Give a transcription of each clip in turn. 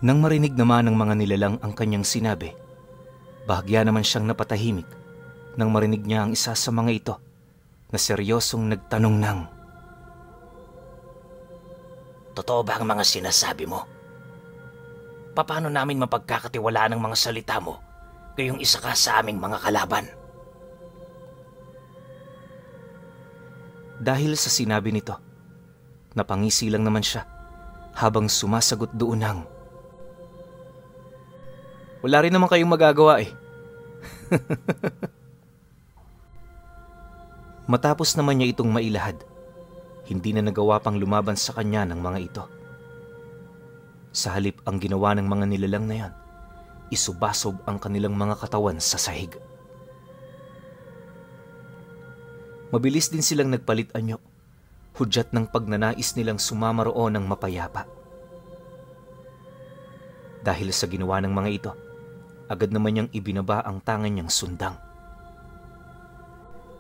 Nang marinig naman ng mga nilalang ang kanyang sinabi, bahagya naman siyang napatahimik nang marinig niya ang isa sa mga ito na seryosong nagtanong ng, "Totoo ba ang mga sinasabi mo? Paano namin mapagkakatiwalaan ang mga salita mo gayong isa ka sa aming mga kalaban?" Dahil sa sinabi nito, napangisi lang naman siya habang sumasagot doon ng, "Wala rin naman kayong magagawa eh." Matapos naman niya itong mailahad, hindi na nagawa pang lumaban sa kanya ng mga ito. Sa halip ang ginawa ng mga nilalang na yan, isubasob ang kanilang mga katawan sa sahig. Mabilis din silang nagpalit anyo, hudyat ng pagnanais nilang sumama roon ng mapayapa. Dahil sa ginawa ng mga ito, agad naman niyang ibinaba ang tangan niyang sundang.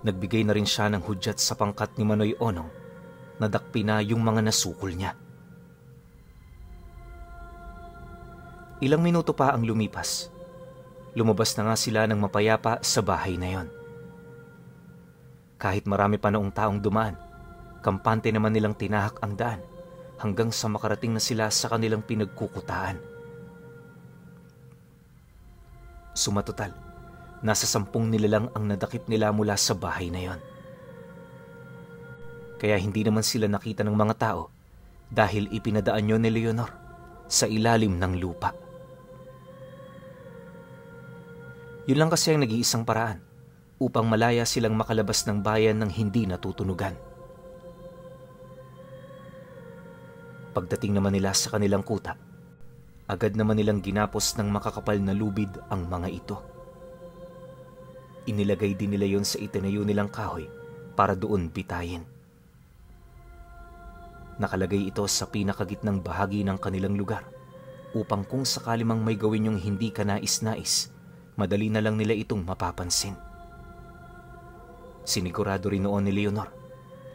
Nagbigay na rin siya ng hudyat sa pangkat ni Manoy Onong, nadakpi na yung mga nasukol niya. Ilang minuto pa ang lumipas. Lumabas na nga sila ng mapayapa sa bahay na yon. Kahit marami pa noong taong dumaan, kampante naman nilang tinahak ang daan hanggang sa makarating na sila sa kanilang pinagkukutaan. Sumatotal, nasa 10 nilalang ang nadakip nila mula sa bahay na yon. Kaya hindi naman sila nakita ng mga tao dahil ipinadaan yon ni Leonor sa ilalim ng lupa. Yun lang kasi ang nag-iisang paraan upang malaya silang makalabas ng bayan ng hindi natutunugan. Pagdating naman nila sa kanilang kuta, agad naman nilang ginapos ng makakapal na lubid ang mga ito. Inilagay din nila yon sa itinayo nilang kahoy para doon bitayin. Nakalagay ito sa pinakagitnang bahagi ng kanilang lugar upang kung sakali mang may gawin yung hindi ka nais-nais, madali na lang nila itong mapapansin. Sinigurado rin noon ni Leonor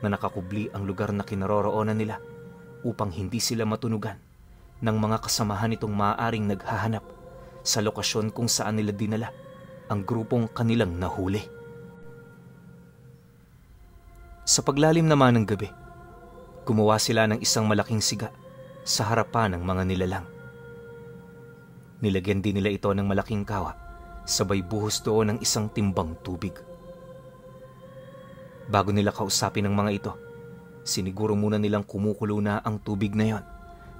na nakakubli ang lugar na kinaroroonan nila upang hindi sila matunugan ng mga kasamahan nitong maaaring naghahanap sa lokasyon kung saan nila dinala ang grupong kanilang nahuli. Sa paglalim naman ng gabi, gumawa sila ng isang malaking siga sa harapan ng mga nilalang. Nilagyan din nila ito ng malaking kawa, sabay buhos doon ng isang timbang tubig. Bago nila kausapin ang mga ito, siniguro muna nilang kumukulo na ang tubig na yon,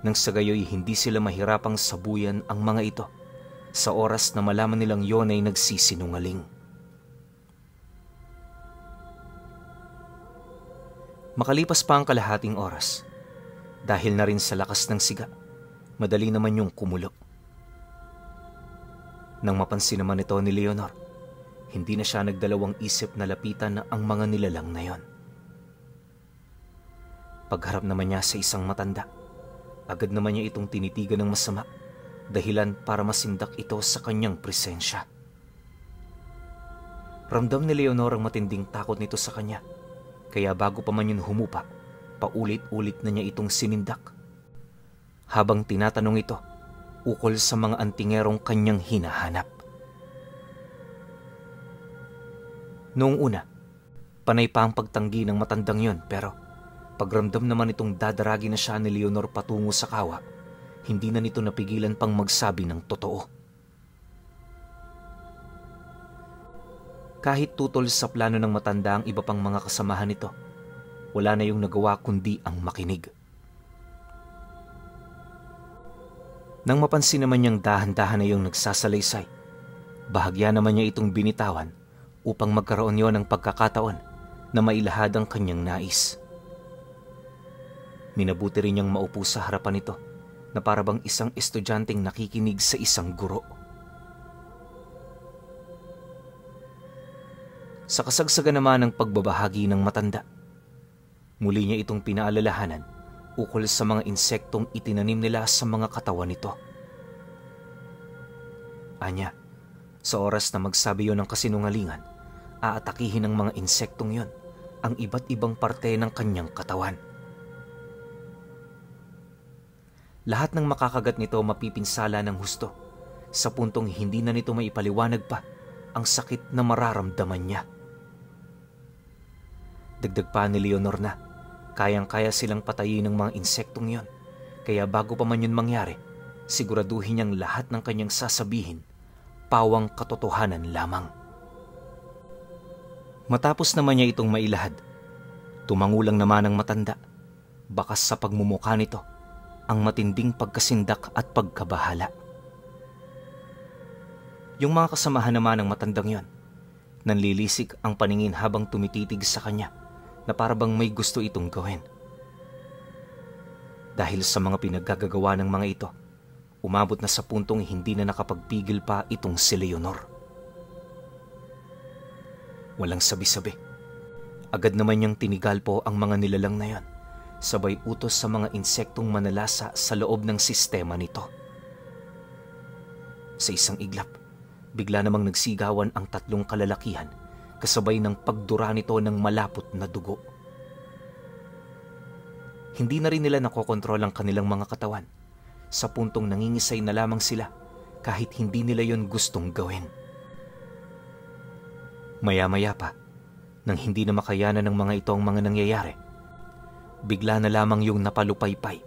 nang sa gayoy hindi sila mahirapang sabuyan ang mga ito sa oras na malaman nilang yon ay nagsisinungaling. Makalipas pa ang kalahating oras, dahil na rin sa lakas ng siga, madali naman yung kumulo. Nang mapansin naman ito ni Leonor, hindi na siya nagdalawang isip na lapitan ang mga nilalang na yon. Pagharap naman niya sa isang matanda, agad naman niya itong tinitigan ng masama, dahilan para masindak ito sa kanyang presensya. Ramdam ni Leonor ang matinding takot nito sa kanya, kaya bago pa man yun humupa, paulit-ulit na niya itong sinindak. Habang tinatanong ito ukol sa mga antingerong kanyang hinahanap. Noong una, panay pa ang pagtanggi ng matandang yon, pero pagramdam naman itong dadaragi na siya ni Leonor patungo sa kawa, hindi na nito napigilan pang magsabi ng totoo. Kahit tutol sa plano ng matanda ang iba pang mga kasamahan nito, wala na yung nagawa kundi ang makinig. Nang mapansin naman niyang dahan-dahan na yung nagsasalaysay, bahagya naman niya itong binitawan upang magkaroon yon ng pagkakataon na mailahad ang kanyang nais. Minabuti rin niyang maupo sa harapan nito na parabang isang estudyanteng nakikinig sa isang guro. Sa kasagsagan naman ng pagbabahagi ng matanda, muli niya itong pinaalalahanan ukol sa mga insektong itinanim nila sa mga katawan nito. Anya, sa oras na magsabi yon ng kasinungalingan, aatakihin ng mga insektong yon ang iba't ibang parte ng kanyang katawan. Lahat ng makakagat nito mapipinsala ng husto, sa puntong hindi na nito maipaliwanag pa ang sakit na mararamdaman niya. Dagdag pa ni Leonor na kayang-kaya silang patayin ng mga insektong yon, kaya bago pa man yun mangyari, siguraduhin niyang lahat ng kanyang sasabihin, pawang katotohanan lamang. Matapos naman niya itong mailahad, tumangulang naman ang matanda, bakas sa pagmumukha nito ang matinding pagkasindak at pagkabahala. Yung mga kasamahan naman ng matandang yon, nanlilisik ang paningin habang tumititig sa kanya na parabang may gusto itong gawin. Dahil sa mga pinaggagawa ng mga ito, umabot na sa puntong hindi na nakapagpigil pa itong si Leonor. Walang sabi-sabi. Agad naman niyang tinigalpo ang mga nilalang na yon, sabay utos sa mga insektong manalasa sa loob ng sistema nito. Sa isang iglap, bigla namang nagsigawan ang tatlong kalalakihan kasabay ng pagdura nito ng malapot na dugo. Hindi na rin nila nakokontrol ang kanilang mga katawan, sa puntong nangingisay na lamang sila kahit hindi nila yon gustong gawin. Maya-maya pa, nang hindi na makayanan ng mga ito ang mga nangyayari, bigla na lamang yung napalupaypay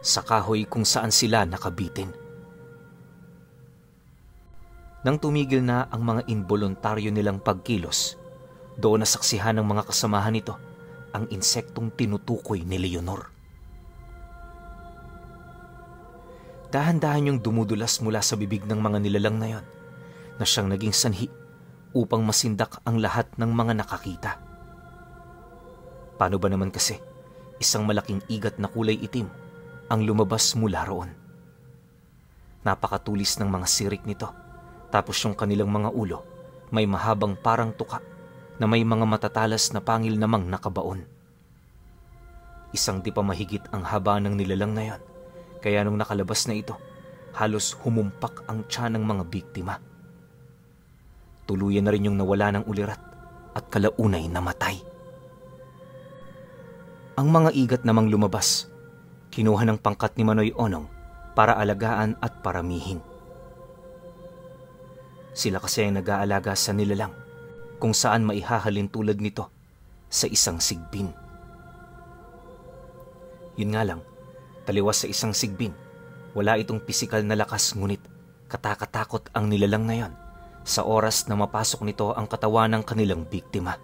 sa kahoy kung saan sila nakabitin. Nang tumigil na ang mga involuntaryo nilang pagkilos, doon nasaksihan ng mga kasamahan nito ang insektong tinutukoy ni Leonor. Dahan-dahan yung dumudulas mula sa bibig ng mga nilalang na yon, na siyang naging sanhi upang masindak ang lahat ng mga nakakita. Paano ba naman kasi isang malaking igat na kulay itim ang lumabas mula roon? Napakatulis ng mga sirik nito, tapos yung kanilang mga ulo may mahabang parang tuka na may mga matatalas na pangil namang nakabaon. Isang di pa mahigit ang haba ng nilalang na yon, kaya nung nakalabas na ito, halos humumpak ang tiyan ng mga biktima. Tuluyan na rin yung nawala ng ulirat at kalaunay namatay. Ang mga igat namang lumabas, kinuha ng pangkat ni Manoy Onong para alagaan at paramihin. Sila kasi ang nag-aalaga sa nilalang kung saan maihahalin tulad nito sa isang sigbin. Yun nga lang, taliwas sa isang sigbin, wala itong pisikal na lakas ngunit katakatakot ang nilalang na yon sa oras na mapasok nito ang katawan ng kanilang biktima.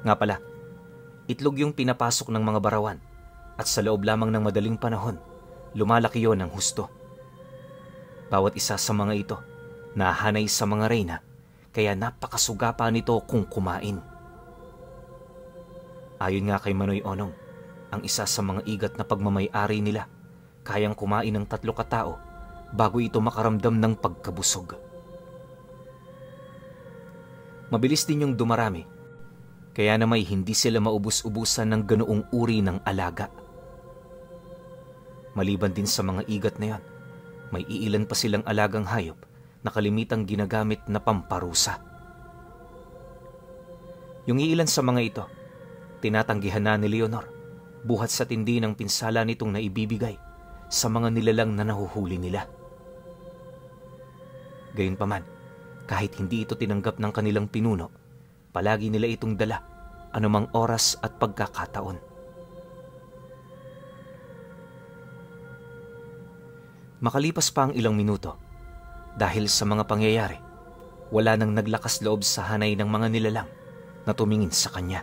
Nga pala, itlog yung pinapasok ng mga barawan at sa loob lamang ng madaling panahon, lumalaki yon ng husto. Bawat isa sa mga ito, nahanay sa mga reyna, kaya napakasuga pa nito kung kumain. Ayon nga kay Manoy Onong, ang isa sa mga igat na pagmamay-ari nila, kayang kumain ng 3 katao bago ito makaramdam ng pagkabusog. Mabilis din yung dumarami, kaya na may hindi sila maubos-ubusan ng ganoong uri ng alaga. Maliban din sa mga igat na yon, may iilan pa silang alagang hayop na kalimitang ginagamit na pamparusa. Yung iilan sa mga ito, tinatanggihan na ni Leonor, buhat sa tindi ng pinsala nitong naibibigay sa mga nilalang na nahuhuli nila. Gayunpaman, kahit hindi ito tinanggap ng kanilang pinuno, palagi nila itong dala anumang oras at pagkakataon. Makalipas pa ang ilang minuto, dahil sa mga pangyayari, wala nang naglakas loob sa hanay ng mga nilalang na tumingin sa kanya.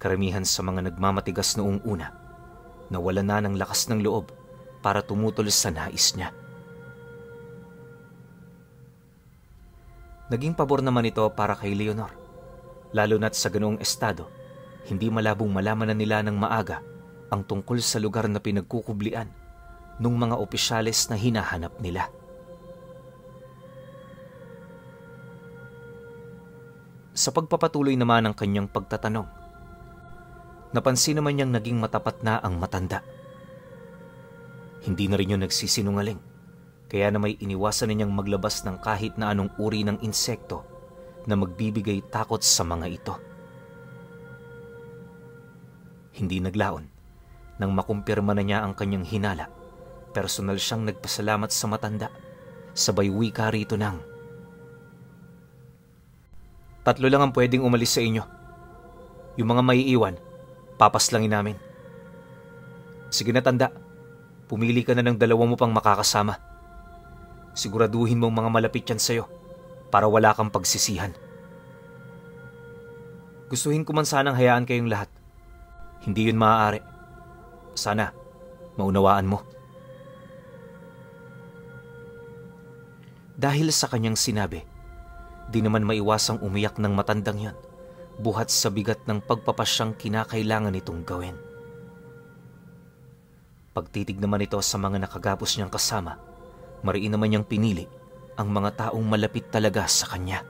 Karamihan sa mga nagmamatigas noong una, nawala na ng lakas ng loob para tumutol sa nais niya. Naging pabor naman ito para kay Leonor, lalo na't sa ganoong estado, hindi malabong malaman na nila ng maaga ang tungkol sa lugar na pinagkukublian nung mga opisyales na hinahanap nila. Sa pagpapatuloy naman ng kanyang pagtatanong, napansin naman niyang naging matapat na ang matanda. Hindi na rin yun nagsisinungaling, kaya na may iniwasan na niyang maglabas ng kahit na anong uri ng insekto na magbibigay takot sa mga ito. Hindi naglaon, Nang makumpirma na niya ang kanyang hinala, personal siyang nagpasalamat sa matanda. Sabay wika rito ng, "Tatlo lang ang pwedeng umalis sa inyo. Yung mga maiiwan, papaslangin namin. Sige na tanda, pumili ka na ng dalawa mo pang makakasama. Siguraduhin mong mga malapit yan sa'yo para wala kang pagsisihan. Gustuhin ko man sanang hayaan kayong lahat. Hindi yun maaari. Sana, maunawaan mo." Dahil sa kanyang sinabi, di naman maiwasang umiyak ng matandang yan, buhat sa bigat ng pagpapasyang kinakailangan nitong gawin. Pagtitig naman ito sa mga nakagapos niyang kasama, mariin naman niyang pinili ang mga taong malapit talaga sa kanya.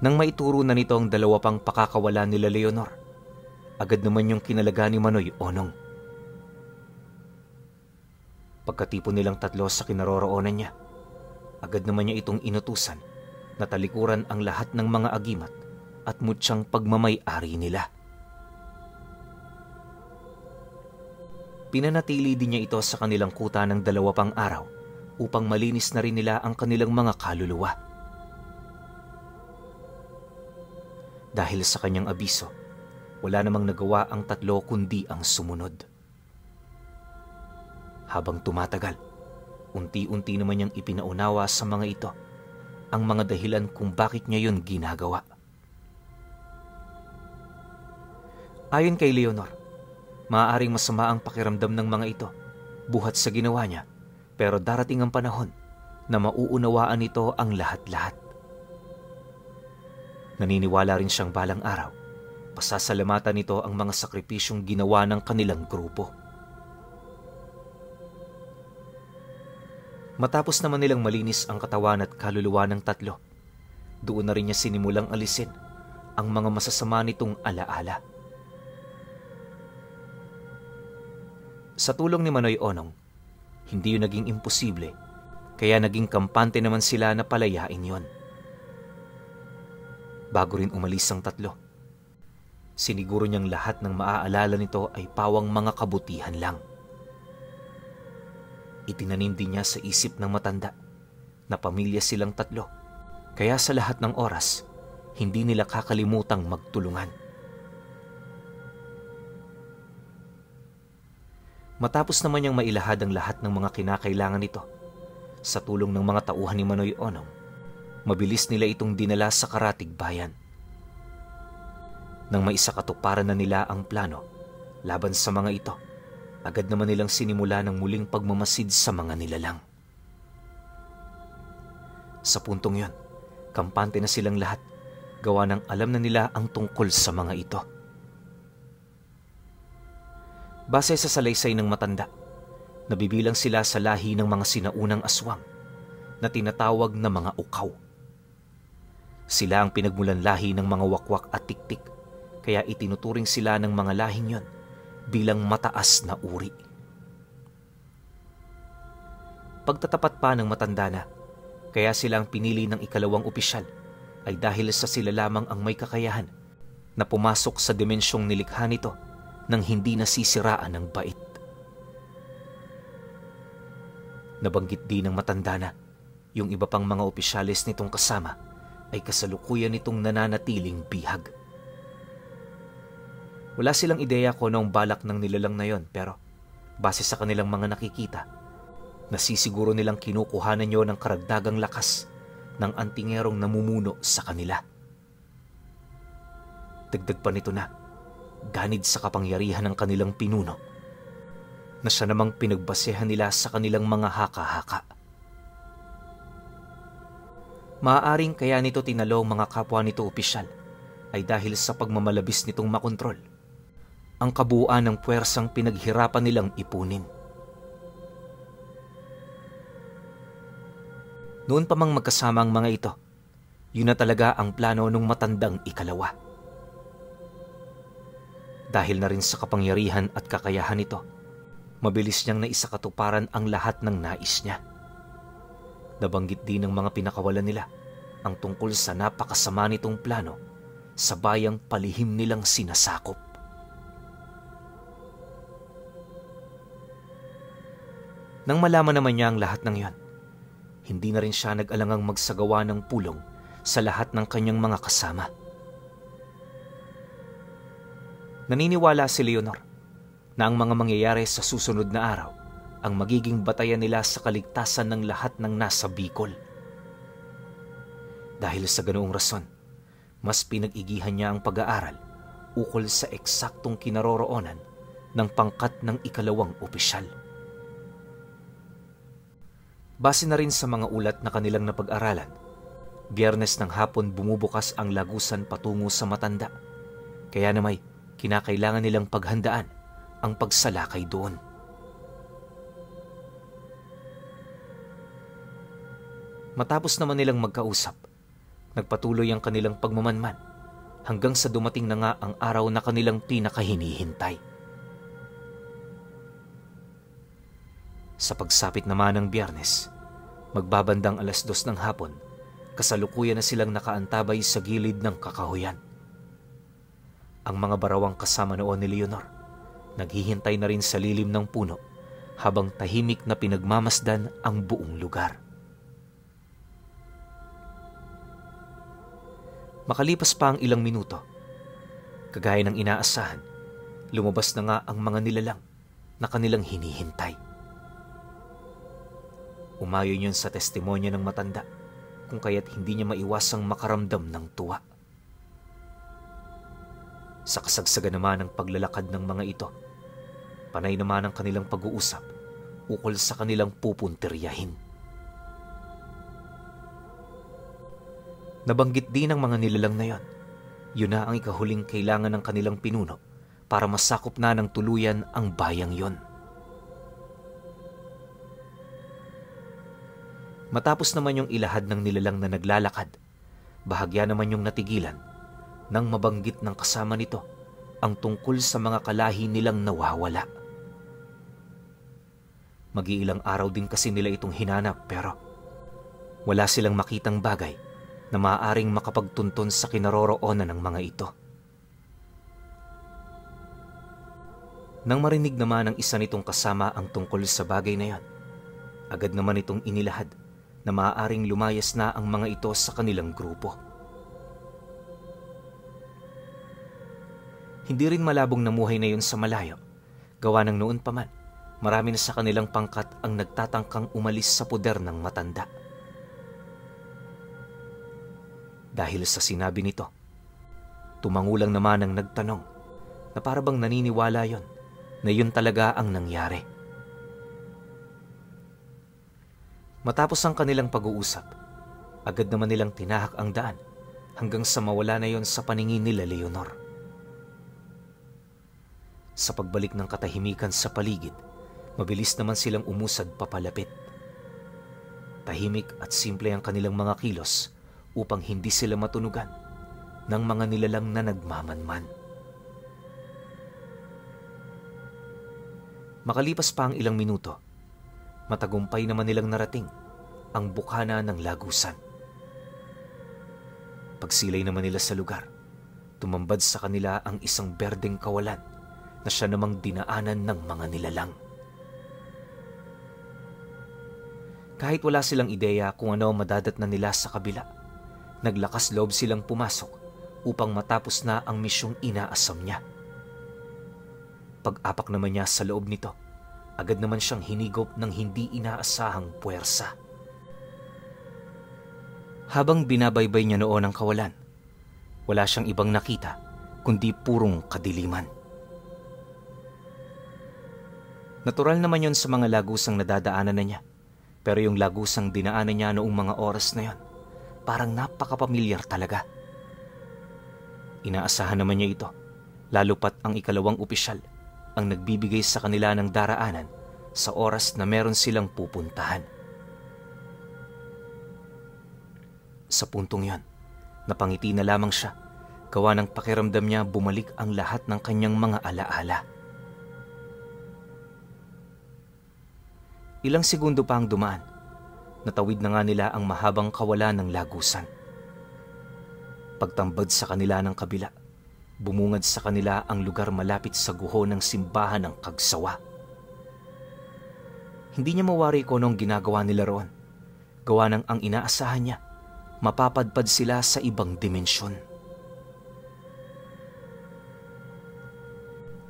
Nang maituro na nito ang dalawa pang pakakawala nila Leonor, agad naman yung kinalaga ni Manoy Onong. Pagkatipon nilang tatlo sa kinaroroonan niya, agad naman niya itong inutusan na talikuran ang lahat ng mga agimat at mutsyang pagmamay-ari nila. Pinanatili din niya ito sa kanilang kuta ng 2 pang araw upang malinis na rin nila ang kanilang mga kaluluwa. Dahil sa kanyang abiso, wala namang nagawa ang tatlo kundi ang sumunod. Habang tumatagal, unti-unti naman niyang ipinaunawa sa mga ito ang mga dahilan kung bakit niya yun ginagawa. Ayon kay Leonor, maaaring masama ang pakiramdam ng mga ito buhat sa ginawa niya, pero darating ang panahon na mauunawaan nito ang lahat-lahat. Naniniwala rin siyang balang araw, pasasalamatan nito ang mga sakripisyong ginawa ng kanilang grupo. Matapos naman nilang malinis ang katawan at kaluluwa ng tatlo, doon na rin niya sinimulang alisin ang mga masasama nitong alaala. Sa tulong ni Manoy Onong, hindi yun naging imposible, kaya naging kampante naman sila na palayain yon. Bago rin umalis ang tatlo, siniguro niyang lahat ng maaalala nito ay pawang mga kabutihan lang. Itinanim din niya sa isip ng matanda na pamilya silang tatlo, kaya sa lahat ng oras, hindi nila kakalimutang magtulungan. Matapos naman niyang mailahad ang lahat ng mga kinakailangan nito, sa tulong ng mga tauhan ni Manoy Onong, mabilis nila itong dinala sa Karatig Bayan. Nang maisakatuparan na nila ang plano laban sa mga ito, agad naman nilang sinimula ng muling pagmamasid sa mga nilalang. Sa puntong yon, kampante na silang lahat, gawa ng alam na nila ang tungkol sa mga ito. Base sa salaysay ng matanda, nabibilang sila sa lahi ng mga sinaunang aswang na tinatawag na mga ukaw. Sila ang pinagmulan lahi ng mga wakwak at tiktik, kaya itinuturing sila ng mga lahing yon bilang mataas na uri. Pagtatapat pa ng matanda na, kaya sila ang pinili ng ikalawang opisyal ay dahil sa sila lamang ang may kakayahan na pumasok sa dimensyong nilikha nito nang hindi nasisiraan ng bait. Nabanggit din ng matanda na yung iba pang mga opisyalis nitong kasama ay kasalukuyan nitong nananatiling bihag. Wala silang ideya kung anong balak ng nilalang na yon, pero base sa kanilang mga nakikita, nasisiguro nilang kinukuhanan nyo ng karagdagang lakas ng antingerong namumuno sa kanila. Dagdag pa nito na, ganid sa kapangyarihan ng kanilang pinuno, na siya namang pinagbasehan nila sa kanilang mga haka-haka. Maaaring kaya nito tinalo mga kapwa nito opisyal ay dahil sa pagmamalabis nitong makontrol ang kabuuan ng puwersang pinaghirapan nilang ipunin. Noon pa mang magkasama ang mga ito, yun na talaga ang plano ng matandang ikalawa. Dahil na rin sa kapangyarihan at kakayahan nito, mabilis niyang naisakatuparan ang lahat ng nais niya. Nabanggit din ng mga pinakawalan nila ang tungkol sa napakasama nitong plano sa bayang palihim nilang sinasakop. Nang malaman naman niya ang lahat ng iyon, hindi na rin siya nag-alangang magsagawa ng pulong sa lahat ng kanyang mga kasama. Naniniwala si Leonor na ang mga mangyayari sa susunod na araw ang magiging batayan nila sa kaligtasan ng lahat ng nasa Bicol. Dahil sa ganoong rason, mas pinag-igihan niya ang pag-aaral ukol sa eksaktong kinaroroonan ng pangkat ng ikalawang opisyal. Base na rin sa mga ulat na kanilang napag-aralan, Biyernes ng hapon bumubukas ang lagusan patungo sa Matanda, kaya na may kinakailangan nilang paghandaan ang pagsalakay doon. Matapos naman nilang magkausap, nagpatuloy ang kanilang pagmamanman hanggang sa dumating na nga ang araw na kanilang pinakahinihintay. Sa pagsapit naman ng Biyernes, magbabandang 2:00 ng hapon, kasalukuyan na silang nakaantabay sa gilid ng kakahuyan. Ang mga barawang kasama noon ni Leonor, naghihintay na rin sa lilim ng puno habang tahimik na pinagmamasdan ang buong lugar. Makalipas pa ang ilang minuto, kagaya ng inaasahan, lumabas na nga ang mga nilalang na kanilang hinihintay. Umayon yun sa testimonya ng matanda, kung kaya't hindi niya maiwasang makaramdam ng tuwa. Sa kasagsagan naman ng paglalakad ng mga ito, panay naman ang kanilang pag-uusap ukol sa kanilang pupuntiryahin. Nabanggit din ng mga nilalang na yon, yun na ang ikahuling kailangan ng kanilang pinuno para masakop na ng tuluyan ang bayang yon. Matapos naman yung ilahad ng nilalang na naglalakad, bahagya naman yung natigilan nang mabanggit ng kasama nito ang tungkol sa mga kalahi nilang nawawala. Mag-iilang araw din kasi nila itong hinanap pero wala silang makitang bagay na maaaring makapagtuntun sa kinaroroonan ng mga ito. Nang marinig naman ng isa nitong kasama ang tungkol sa bagay na yan, agad naman itong inilahad na maaaring lumayas na ang mga ito sa kanilang grupo. Hindi rin malabong namuhay na yun sa malayo, gawa ng noon pa man, marami na sa kanilang pangkat ang nagtatangkang umalis sa poder ng matanda. Dahil sa sinabi nito, tumangulang naman ang nagtanong na parabang naniniwala yon na yun talaga ang nangyari. Matapos ang kanilang pag-uusap, agad naman nilang tinahak ang daan hanggang sa mawala na yon sa paningin nila Leonor. Sa pagbalik ng katahimikan sa paligid, mabilis naman silang umusad papalapit. Tahimik at simple ang kanilang mga kilos upang hindi sila matunugan ng mga nilalang na nagmamanman. Makalipas pa ang ilang minuto, matagumpay naman nilang narating ang bukana ng lagusan. Pagsilay naman nila sa lugar, tumambad sa kanila ang isang berdeng kawalan na siya namang dinaanan ng mga nilalang. Kahit wala silang ideya kung ano ang madadatnan nila sa kabila, naglakas loob silang pumasok upang matapos na ang misyong inaasam niya. Pag-apak naman niya sa loob nito, agad naman siyang hinigop ng hindi inaasahang puwersa. Habang binabaybay niya noon ang kawalan, wala siyang ibang nakita kundi purong kadiliman. Natural naman yon sa mga lagusang nadadaanan na niya, pero yung lagusang dinaanan niya noong mga oras na yon, parang napakapamilyar talaga. Inaasahan naman niya ito, lalo pat ang ikalawang opisyal ang nagbibigay sa kanila ng daraanan sa oras na meron silang pupuntahan. Sa puntong yon, napangiti na lamang siya, gawa ng pakiramdam niya bumalik ang lahat ng kanyang mga alaala. Ilang segundo pa ang dumaan, natawid na nga nila ang mahabang kawalan ng lagusan. Pagtambad sa kanila ng kabila, bumungad sa kanila ang lugar malapit sa guho ng simbahan ng Kagsawa. Hindi niya mawari kung anong ginagawa nila roon. Gawa ng ang inaasahan niya, mapapadpad sila sa ibang dimensyon.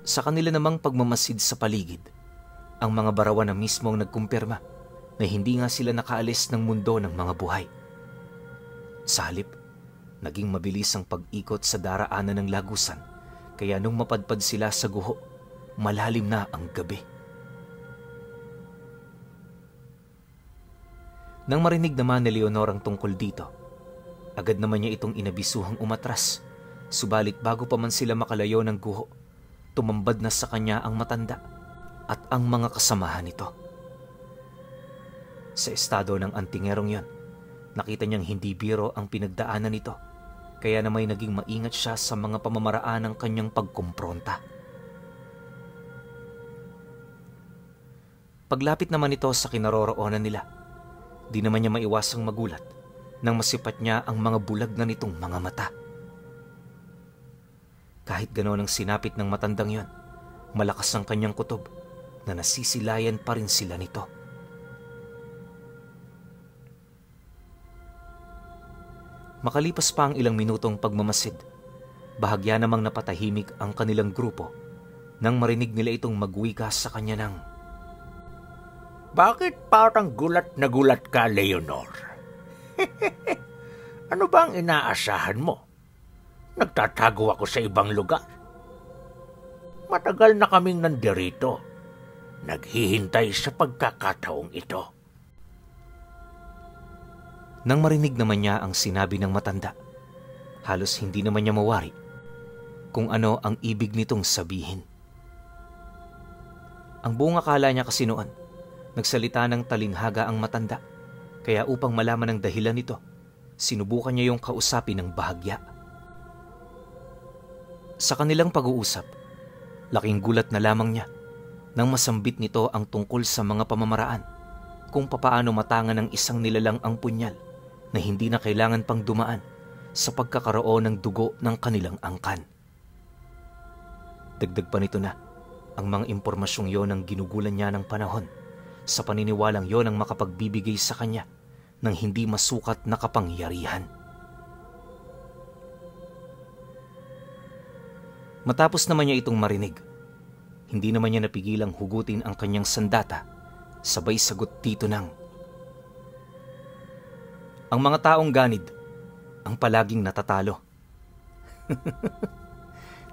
Sa kanila namang pagmamasid sa paligid, ang mga barawan na mismo ang nagkumpirma na hindi nga sila nakaalis ng mundo ng mga buhay. Sa halip, naging mabilis ang pag-ikot sa daraanan ng lagusan, kaya nung mapadpad sila sa guho, malalim na ang gabi. Nang marinig naman ni Leonor ang tungkol dito, agad naman niya itong inabisuhang umatras, subalit bago pa man sila makalayo ng guho, tumambad na sa kanya ang matanda at ang mga kasamahan nito. Sa estado ng antingerong yon, nakita niyang hindi biro ang pinagdaanan nito, kaya na may naging maingat siya sa mga pamamaraan ng kanyang pagkumpronta. Paglapit naman ito sa kinaroroonan nila, di naman niya maiwasang magulat nang masipat niya ang mga bulag na nitong mga mata. Kahit ganoon ang sinapit ng matandang yon, malakas ang kanyang kutob na nasisilayan pa rin sila nito. Makalipas pa ang ilang minutong pagmamasid, bahagya namang napatahimik ang kanilang grupo nang marinig nila itong magwika sa kanya ng, "Bakit parang gulat na gulat ka, Leonor? Ano ba ang inaasahan mo? Nagtatago ako sa ibang lugar. Matagal na kaming nandirito. Naghihintay sa pagkakataong ito." Nang marinig naman niya ang sinabi ng matanda, halos hindi naman niya mawari kung ano ang ibig nitong sabihin. Ang buong akala niya kasi noon, nagsalita ng talinhaga ang matanda, kaya upang malaman ang dahilan nito, sinubukan niya yung kausapin ng bahagya. Sa kanilang pag-uusap, laking gulat na lamang niya nang masambit nito ang tungkol sa mga pamamaraan kung papaano matangan ng isang nilalang ang punyal na hindi na kailangan pang dumaan sa pagkakaroon ng dugo ng kanilang angkan. Dagdag pa nito na ang mga impormasyong yon ang ginugulan niya ng panahon sa paniniwalang yon ang makapagbibigay sa kanya ng hindi masukat na kapangyarihan. Matapos naman niya itong marinig, hindi naman niya napigilang hugutin ang kanyang sandata, sabay sagot dito ng, "Ang mga taong ganid ang palaging natatalo.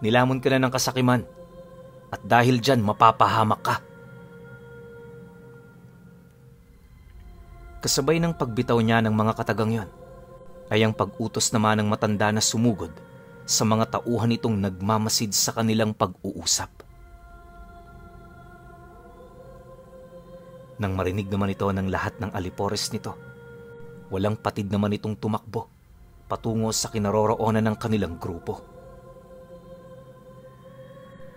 Nilamon ka na ng kasakiman at dahil dyan mapapahamak ka." Kasabay ng pagbitaw niya ng mga katagang yon, ay ang pag-utos naman ng matanda na sumugod sa mga tauhan itong nagmamasid sa kanilang pag-uusap. Nang marinig naman ito ng lahat ng alipores nito, walang patid naman itong tumakbo patungo sa kinaroroonan ng kanilang grupo.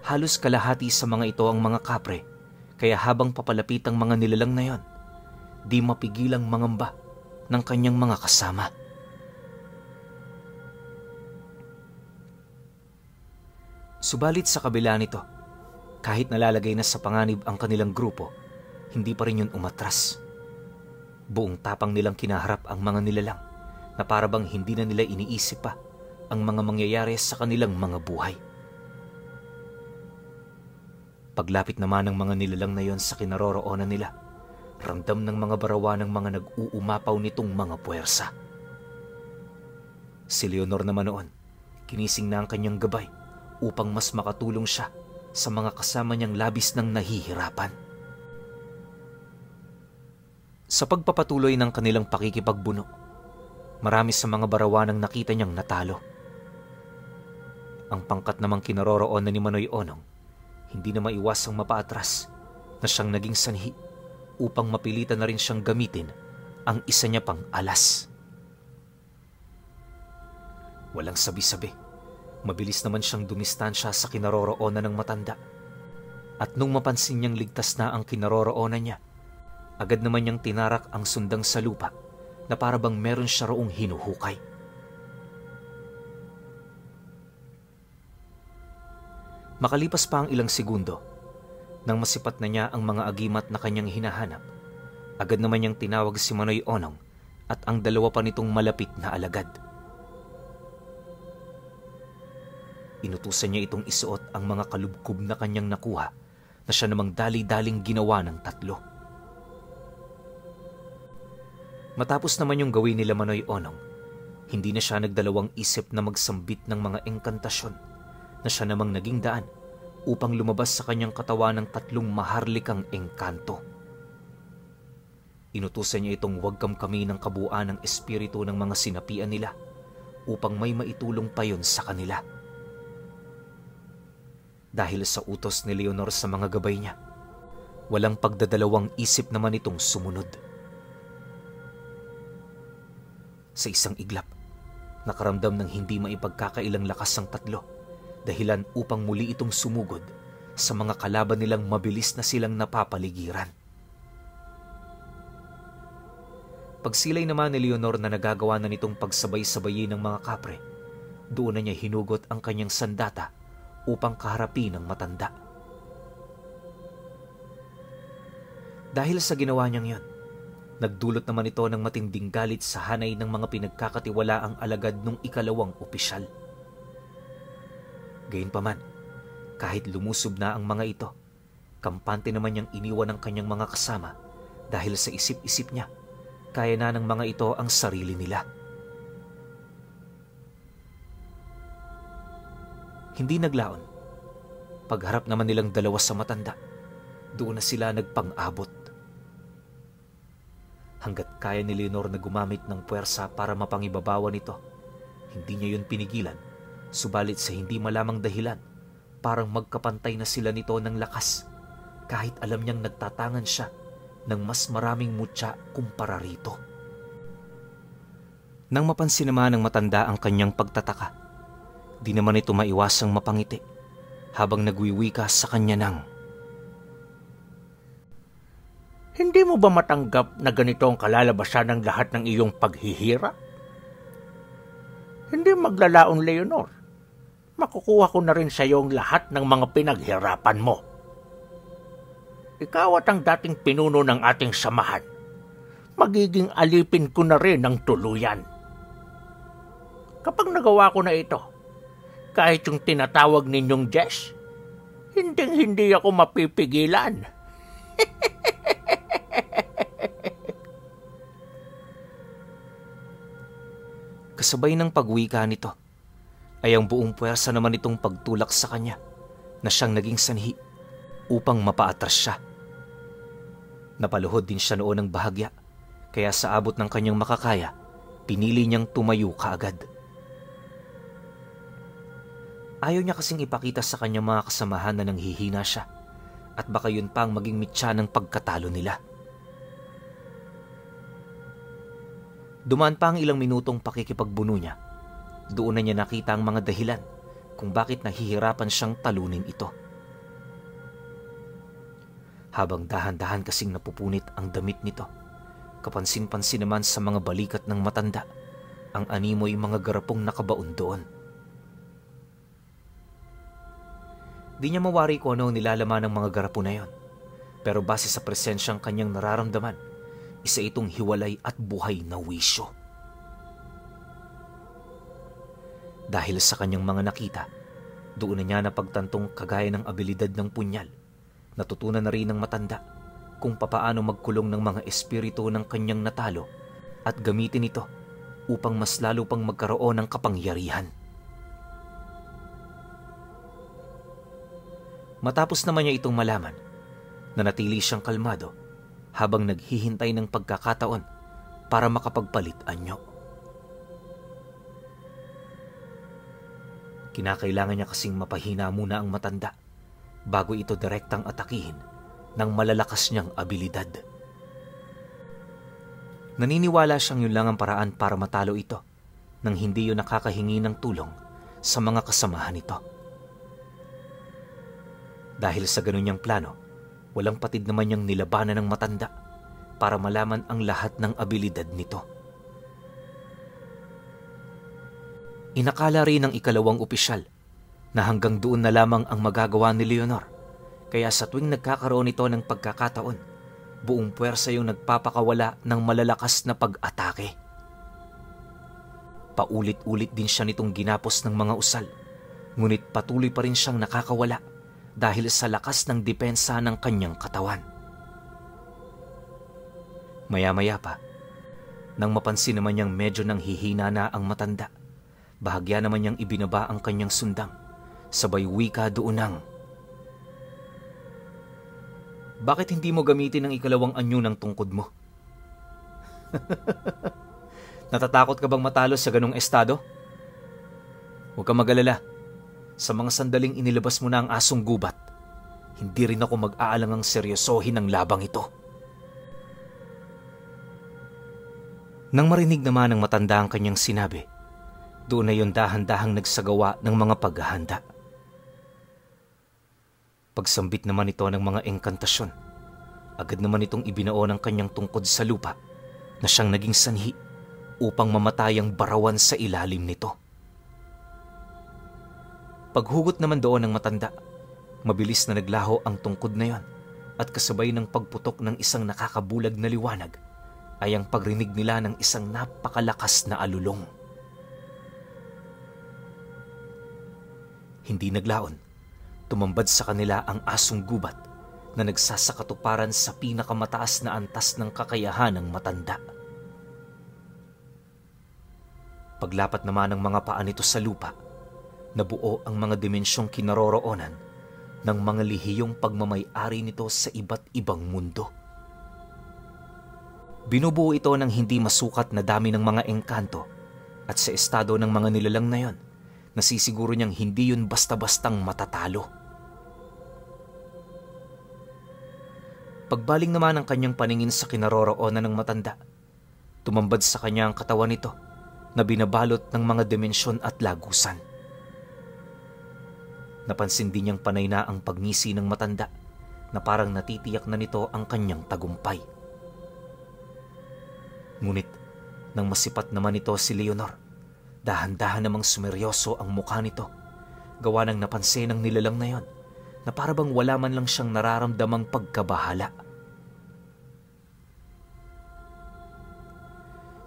Halos kalahati sa mga ito ang mga kapre, kaya habang papalapit ang mga nilalang na yon, di mapigilang mangamba ng kanyang mga kasama. Subalit sa kabila nito, kahit nalalagay na sa panganib ang kanilang grupo, hindi pa rin yun umatras. Buong tapang nilang kinaharap ang mga nilalang na parabang hindi na nila iniisip pa ang mga mangyayari sa kanilang mga buhay. Paglapit naman ng mga nilalang na yon sa kinaroroonan nila, ramdam ng mga barawan ng mga nag-uumapaw nitong mga puwersa. Si Leonor naman noon, kinising na ang kanyang gabay upang mas makatulong siya sa mga kasama niyang labis ng nahihirapan. Sa pagpapatuloy ng kanilang pakikipagbuno, marami sa mga barawanang nakita niyang natalo. Ang pangkat namang kinaroroonan ni Manoy Onong, hindi na maiwasang mapaatras na siyang naging sanhi upang mapilitan na rin siyang gamitin ang isa niya pang alas. Walang sabi-sabi, mabilis naman siyang dumistansya sa kinaroroonan ng matanda. At nung mapansin niyang ligtas na ang kinaroroonan niya, agad naman niyang tinarak ang sundang sa lupa na parabang meron siya roong hinuhukay. Makalipas pa ang ilang segundo, Nang masipat na niya ang mga agimat na kanyang hinahanap, agad naman niyang tinawag si Manoy Onong at ang dalawa pa nitong malapit na alagad. Inutusan niya itong isuot ang mga kalubkob na kanyang nakuha na siya namang dali-daling ginawa ng 3. Matapos naman yung gawin nila Manoy Onong, hindi na siya nagdalawang isip na magsambit ng mga engkantasyon na siya namang naging daan upang lumabas sa kanyang katawan ng 3 maharlikang engkanto. Inutusan niya itong huwag kamkami ng kabuuan ng espiritu ng mga sinapian nila upang may maitulong pa yon sa kanila. Dahil sa utos ni Leonor sa mga gabay niya, walang pagdadalawang isip naman itong sumunod. Sa isang iglap, nakaramdam ng hindi maipagkakailang lakas ang 3, dahilan upang muli itong sumugod sa mga kalaban nilang mabilis na silang napapaligiran. Pagsilay naman ni Leonor na nagagawa na nitong pagsabay-sabayin ng mga kapre, doon na niya hinugot ang kanyang sandata upang kaharapin ang matanda. Dahil sa ginawa niyang yon, nagdulot naman ito ng matinding galit sa hanay ng mga pinagkakatiwalaang alagad nung 2 opisyal. Gayunpaman, kahit lumusob na ang mga ito, kampante naman niyang iniwan ang kanyang mga kasama dahil sa isip-isip niya, kaya na ng mga ito ang sarili nila. Hindi naglaon. Pagharap naman nilang dalawa sa matanda, doon na sila nagpang-abot. Hanggat kaya ni Leonor na gumamit ng puwersa para mapangibabawan ito, hindi niya yun pinigilan. Subalit sa hindi malamang dahilan, parang magkapantay na sila nito ng lakas kahit alam niyang nagtatangan siya ng mas maraming mutya kumpara rito. Nang mapansin naman ng matanda ang kanyang pagtataka, di naman ito maiwasang mapangiti habang nagwiwika sa kanya ng, Hindi mo ba matanggap na ganito ang kalalabasan ng lahat ng iyong paghihirap? Hindi maglalaon, Leonor. Makukuha ko na rin sa iyo ang lahat ng mga pinaghirapan mo. Ikaw at ang dating pinuno ng ating samahan, magiging alipin ko na rin ng tuluyan. Kapag nagawa ko na ito, kahit yung tinatawag ninyong Jess, hindi ako mapipigilan. Kasabay ng pagwika nito, ay ang buong puwersa naman itong pagtulak sa kanya na siyang naging sanhi upang mapaatras siya. Napaluhod din siya noon ng bahagya, kaya sa abot ng kanyang makakaya, pinili niyang tumayo kaagad. Ayaw niya kasing ipakita sa kanyang mga kasamahan na nanghihina siya at baka yun pa ang maging mitya ng pagkatalo nila. Dumaan pa ang ilang minutong pakikipagbuno niya. Doon na niya nakita ang mga dahilan kung bakit nahihirapan siyang talunin ito. Habang dahan-dahan kasing napupunit ang damit nito, kapansin-pansin naman sa mga balikat ng matanda ang animoy mga garapong nakabaon doon. Di niya mawari kung ano ang nilalaman ng mga garapo na yon, pero base sa presensyang kanyang nararamdaman, isa itong hiwalay at buhay na wisyo. Dahil sa kanyang mga nakita, doon na niya napagtantong kagaya ng abilidad ng punyal. Natutunan na rin ng matanda kung papaano magkulong ng mga espiritu ng kanyang natalo at gamitin ito upang mas lalo pang magkaroon ng kapangyarihan. Matapos naman niya itong malaman, nanatili siyang kalmado habang naghihintay ng pagkakataon para makapagpalit anyo. Kinakailangan niya kasing mapahina muna ang matanda bago ito direktang atakihin ng malalakas niyang abilidad. Naniniwala siyang yun lang ang paraan para matalo ito nang hindi yun nakakahingi ng tulong sa mga kasamahan nito. Dahil sa ganun niyang plano, walang patid naman niyang nilabanan ng matanda para malaman ang lahat ng abilidad nito. Inakala rin ng ikalawang opisyal na hanggang doon na lamang ang magagawa ni Leonor, Kaya sa tuwing nagkakaroon ito ng pagkakataon, buong puwersa yung nagpapakawala ng malalakas na pag-atake. Paulit-ulit din siya nitong ginapos ng mga usal, ngunit patuloy pa rin siyang nakakawala dahil sa lakas ng depensa ng kanyang katawan. Maya-maya pa, nang mapansin naman niyang medyo nang hihina na ang matanda, bahagya naman niyang ibinaba ang kanyang sundang, sabay wika doon ng, "Bakit hindi mo gamitin ang ikalawang anyo ng tungkod mo?" "Natatakot ka bang matalo sa ganong estado? Huwag kang mag-alala. Sa mga sandaling inilabas mo na ang asong gubat, hindi rin ako mag-aalangang seryosohin ang labang ito." Nang marinig naman ng matanda ang kanyang sinabi, doon na yon dahan-dahang nagsagawa ng mga paghahanda. Pagsambit naman ito ng mga engkantasyon, agad naman itong ibinao ng kanyang tungkod sa lupa na siyang naging sanhi upang mamatay ang barawan sa ilalim nito. Paghugot naman doon ng matanda, mabilis na naglaho ang tungkod na yon at kasabay ng pagputok ng isang nakakabulag na liwanag ay ang pagrinig nila ng isang napakalakas na alulong. Hindi naglaon, tumambad sa kanila ang asong gubat na nagsasakatuparan sa pinakamataas na antas ng kakayahan ng matanda. Paglapat naman ng mga paa nito sa lupa, nabuo ang mga dimensyong kinaroroonan ng mga lihiyong pagmamay-ari nito sa iba't ibang mundo. Binubuo ito ng hindi masukat na dami ng mga engkanto at sa estado ng mga nilalang na yon, nasisiguro niyang hindi yun basta-bastang matatalo. Pagbaling naman ang kanyang paningin sa kinaroroonan ng matanda, tumambad sa kanya ang katawan nito na binabalot ng mga dimensyon at lagusan. Napansin din niyang panay na ang pagngisi ng matanda na parang natitiyak na nito ang kanyang tagumpay. Ngunit nang masipat naman ito si Leonor, dahan-dahan namang sumeryoso ang mukha nito, gawa ng napansin ng nilalang na yon na parabang wala man lang siyang nararamdamang pagkabahala.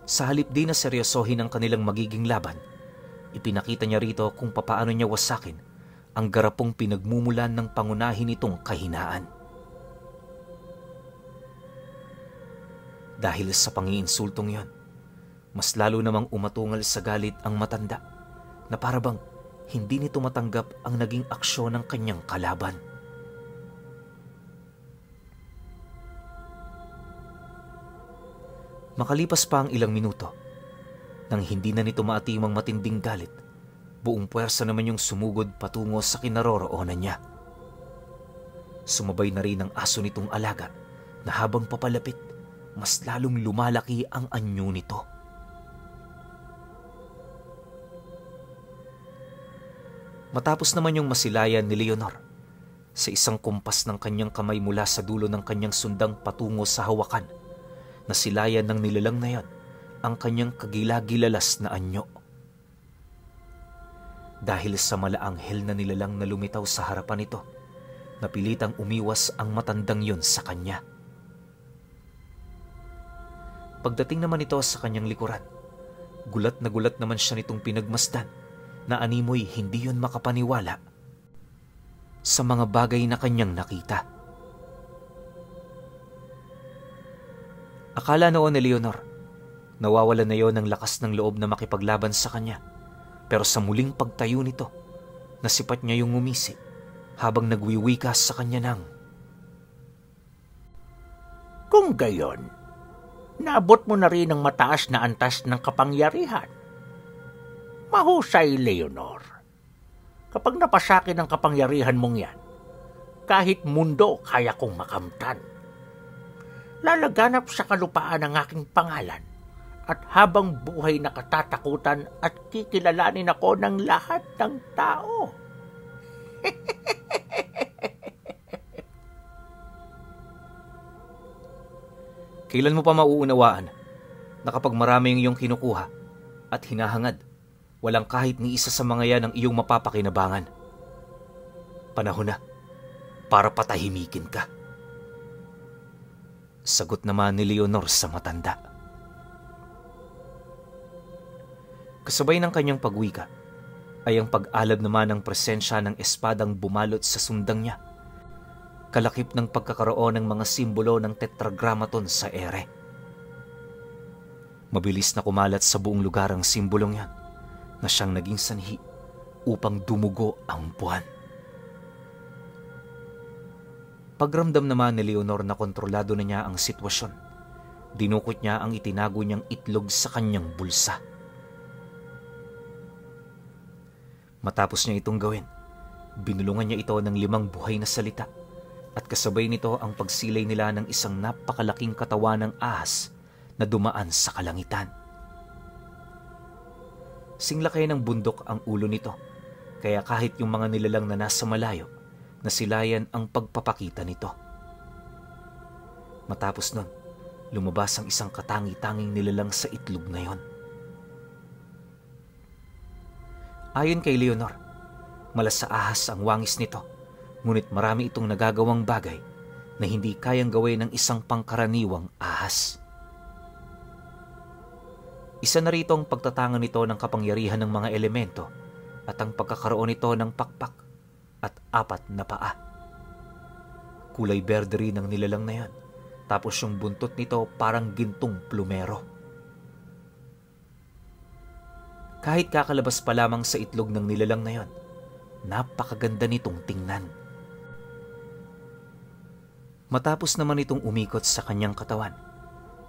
Sa halip din na seryosohin ang kanilang magiging laban, ipinakita niya rito kung papaano niya wasakin ang garapong pinagmumulan ng pangunahin nitong kahinaan. Dahil sa pangiinsultong yon, mas lalo namang umatungal sa galit ang matanda na parabang hindi nito matanggap ang naging aksyon ng kanyang kalaban. Makalipas pa ang ilang minuto, nang hindi na nito maatimang matinding galit, buong puwersa naman yung sumugod patungo sa kinaroroonan niya. Sumabay na rin ang aso nitong alaga na habang papalapit, mas lalong lumalaki ang anyo nito. Matapos naman yung masilayan ni Leonor, sa isang kumpas ng kanyang kamay mula sa dulo ng kanyang sundang patungo sa hawakan, nasilayan ng nilalang na yan ang kanyang kagilagilalas na anyo. Dahil sa malaanghel na nilalang na lumitaw sa harapan nito, napilitang umiwas ang matandang yon sa kanya. Pagdating naman ito sa kanyang likuran, gulat naman siya nitong pinagmasdan na animoy hindi yun makapaniwala sa mga bagay na kanyang nakita. Akala noon ni Leonor, nawawalan na yon ng lakas ng loob na makipaglaban sa kanya, pero sa muling pagtayo nito, nasipat niya yung ngumisi habang nagwiwikas sa kanya ng, "Kung gayon, naabot mo na rin ang mataas na antas ng kapangyarihan. Mahusay, Leonor. Kapag napasakin ang kapangyarihan mong yan, kahit mundo kaya kong makamtan. Lalaganap sa kalupaan ang aking pangalan at habang buhay na katatakutan at kikilalanin ako ng lahat ng tao." Kailan mo pa mauunawaan na kapag marami ang iyong kinukuha at hinahangad, walang kahit ni isa sa mga yan ang iyong mapapakinabangan? Panahon na para patahimikin ka. Sagot naman ni Leonor sa matanda. Kasabay ng kanyang pagwika ay ang pag-alab naman ng presensya ng espadang bumalot sa sundang niya, kalakip ng pagkakaroon ng mga simbolo ng tetragrammaton sa ere. Mabilis na kumalat sa buong lugar ang simbolong yan na siyang naging sanhi upang dumugo ang buwan. Pagramdam naman ni Leonor na kontrolado na niya ang sitwasyon, dinukot niya ang itinago niyang itlog sa kanyang bulsa. Matapos niya itong gawin, binulungan niya ito ng 5 buhay na salita at kasabay nito ang pagsilay nila ng isang napakalaking katawan ng ahas na dumaan sa kalangitan. Singlaki ng bundok ang ulo nito, kaya kahit yung mga nilalang na nasa malayo, nasilayan ang pagpapakita nito. Matapos nun, lumabas ang isang katangi-tanging nilalang sa itlog na yon. Ayon kay Leonor, malas sa ahas ang wangis nito, ngunit marami itong nagagawang bagay na hindi kayang gawin ng isang pangkaraniwang ahas. Isa na rito ang pagtatangan nito ng kapangyarihan ng mga elemento at ang pagkakaroon nito ng pakpak at 4 na paa. Kulay berde rin ang nilalang na yan, tapos yung buntot nito parang gintong plumero. Kahit kakalabas pa lamang sa itlog ng nilalang na yon, napakaganda nitong tingnan. Matapos naman itong umikot sa kanyang katawan,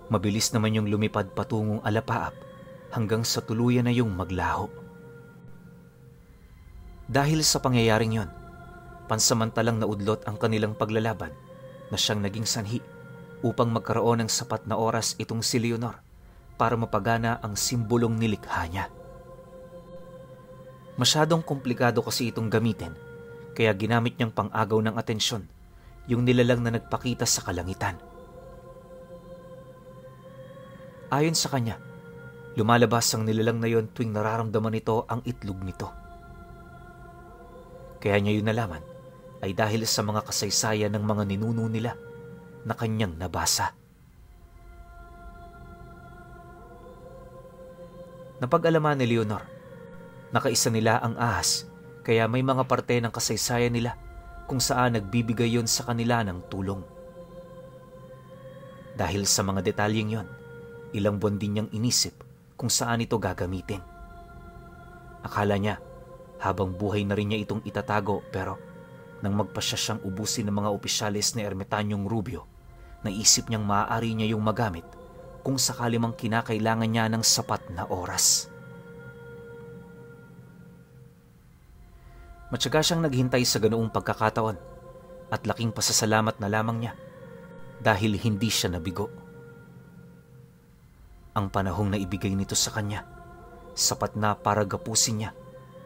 mabilis naman yung lumipad patungong alapaap hanggang sa tuluyan na yung maglaho. Dahil sa pangyayaring yon, pansamantalang naudlot ang kanilang paglalaban na siyang naging sanhi upang magkaroon ng sapat na oras itong si Leonor para mapagana ang simbolong nilikha niya. Masyadong komplikado kasi itong gamitin, kaya ginamit niyang pang-agaw ng atensyon yung nilalang na nagpakita sa kalangitan. Ayon sa kanya, lumalabas ang nilalang na yon tuwing nararamdaman nito ang itlog nito. Kaya niya yun nalaman ay dahil sa mga kasaysayan ng mga ninuno nila na kanyang nabasa. Napag-alaman ni Leonor, nakaisa nila ang ahas, kaya may mga parte ng kasaysayan nila kung saan nagbibigay yon sa kanila ng tulong. Dahil sa mga detalyeng yon, ilang buwan din niyang inisip kung saan ito gagamitin. Akala niya, habang buhay na rin niya itong itatago, pero nang magpasya siyang ubusin ng mga opisyalis ni Ermitanyong Rubio, naisip niyang maaari niya yung magamit kung sakali mang kinakailangan niya ng sapat na oras. Matyaga siyang naghintay sa ganoong pagkakataon at laking pasasalamat na lamang niya dahil hindi siya nabigo. Ang panahong na ibigay nito sa kanya, sapat na para gapusin niya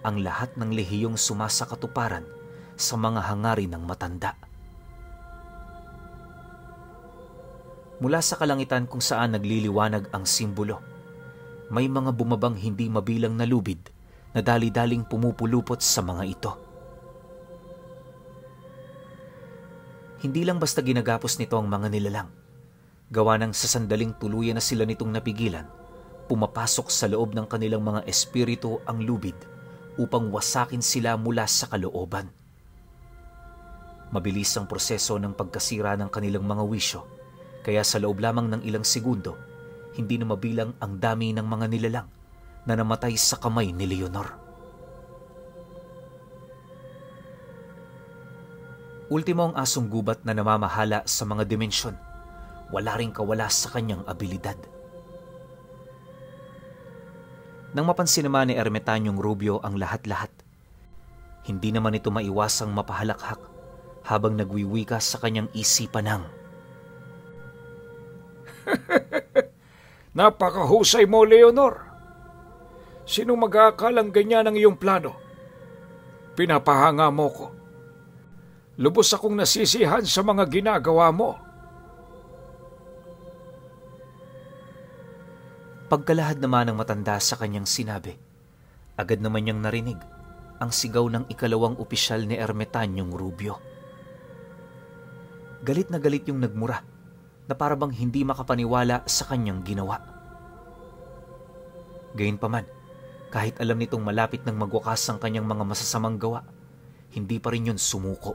ang lahat ng lehiyong sumasakatuparan sa mga hangarin ng matanda. Mula sa kalangitan kung saan nagliliwanag ang simbolo, may mga bumabang hindi mabilang na lubid na dali-daling pumupulupot sa mga ito. Hindi lang basta ginagapos nito ang mga nilalang. Gawa ng sa sandaling tuluyan na sila nitong napigilan, pumapasok sa loob ng kanilang mga espiritu ang lubid upang wasakin sila mula sa kalooban. Mabilis ang proseso ng pagkasira ng kanilang mga wisyo, kaya sa loob lamang ng ilang segundo, hindi na mabilang ang dami ng mga nilalang na namatay sa kamay ni Leonor. Ultimo ang asong gubat na namamahala sa mga dimensyon. Wala ring kawala sa kanyang abilidad. Nang mapansin naman ni Ermitanyong Rubio ang lahat-lahat, hindi naman ito maiwasang mapahalakhak habang nagwiwika sa kanyang isipan ng Napakahusay mo, Leonor. Sino mag-aakalang ganyan ang iyong plano? Pinapahanga mo ko. Lubos akong nasisihan sa mga ginagawa mo. Pagkalahad naman ng matanda sa kanyang sinabi, agad naman niyang narinig ang sigaw ng ikalawang opisyal ni Ermitanyong Rubio. Galit na galit yung nagmura na para bang hindi makapaniwala sa kanyang ginawa. Gayunpaman, kahit alam nitong malapit nang magwakas ang kanyang mga masasamang gawa, hindi pa rin yun sumuko.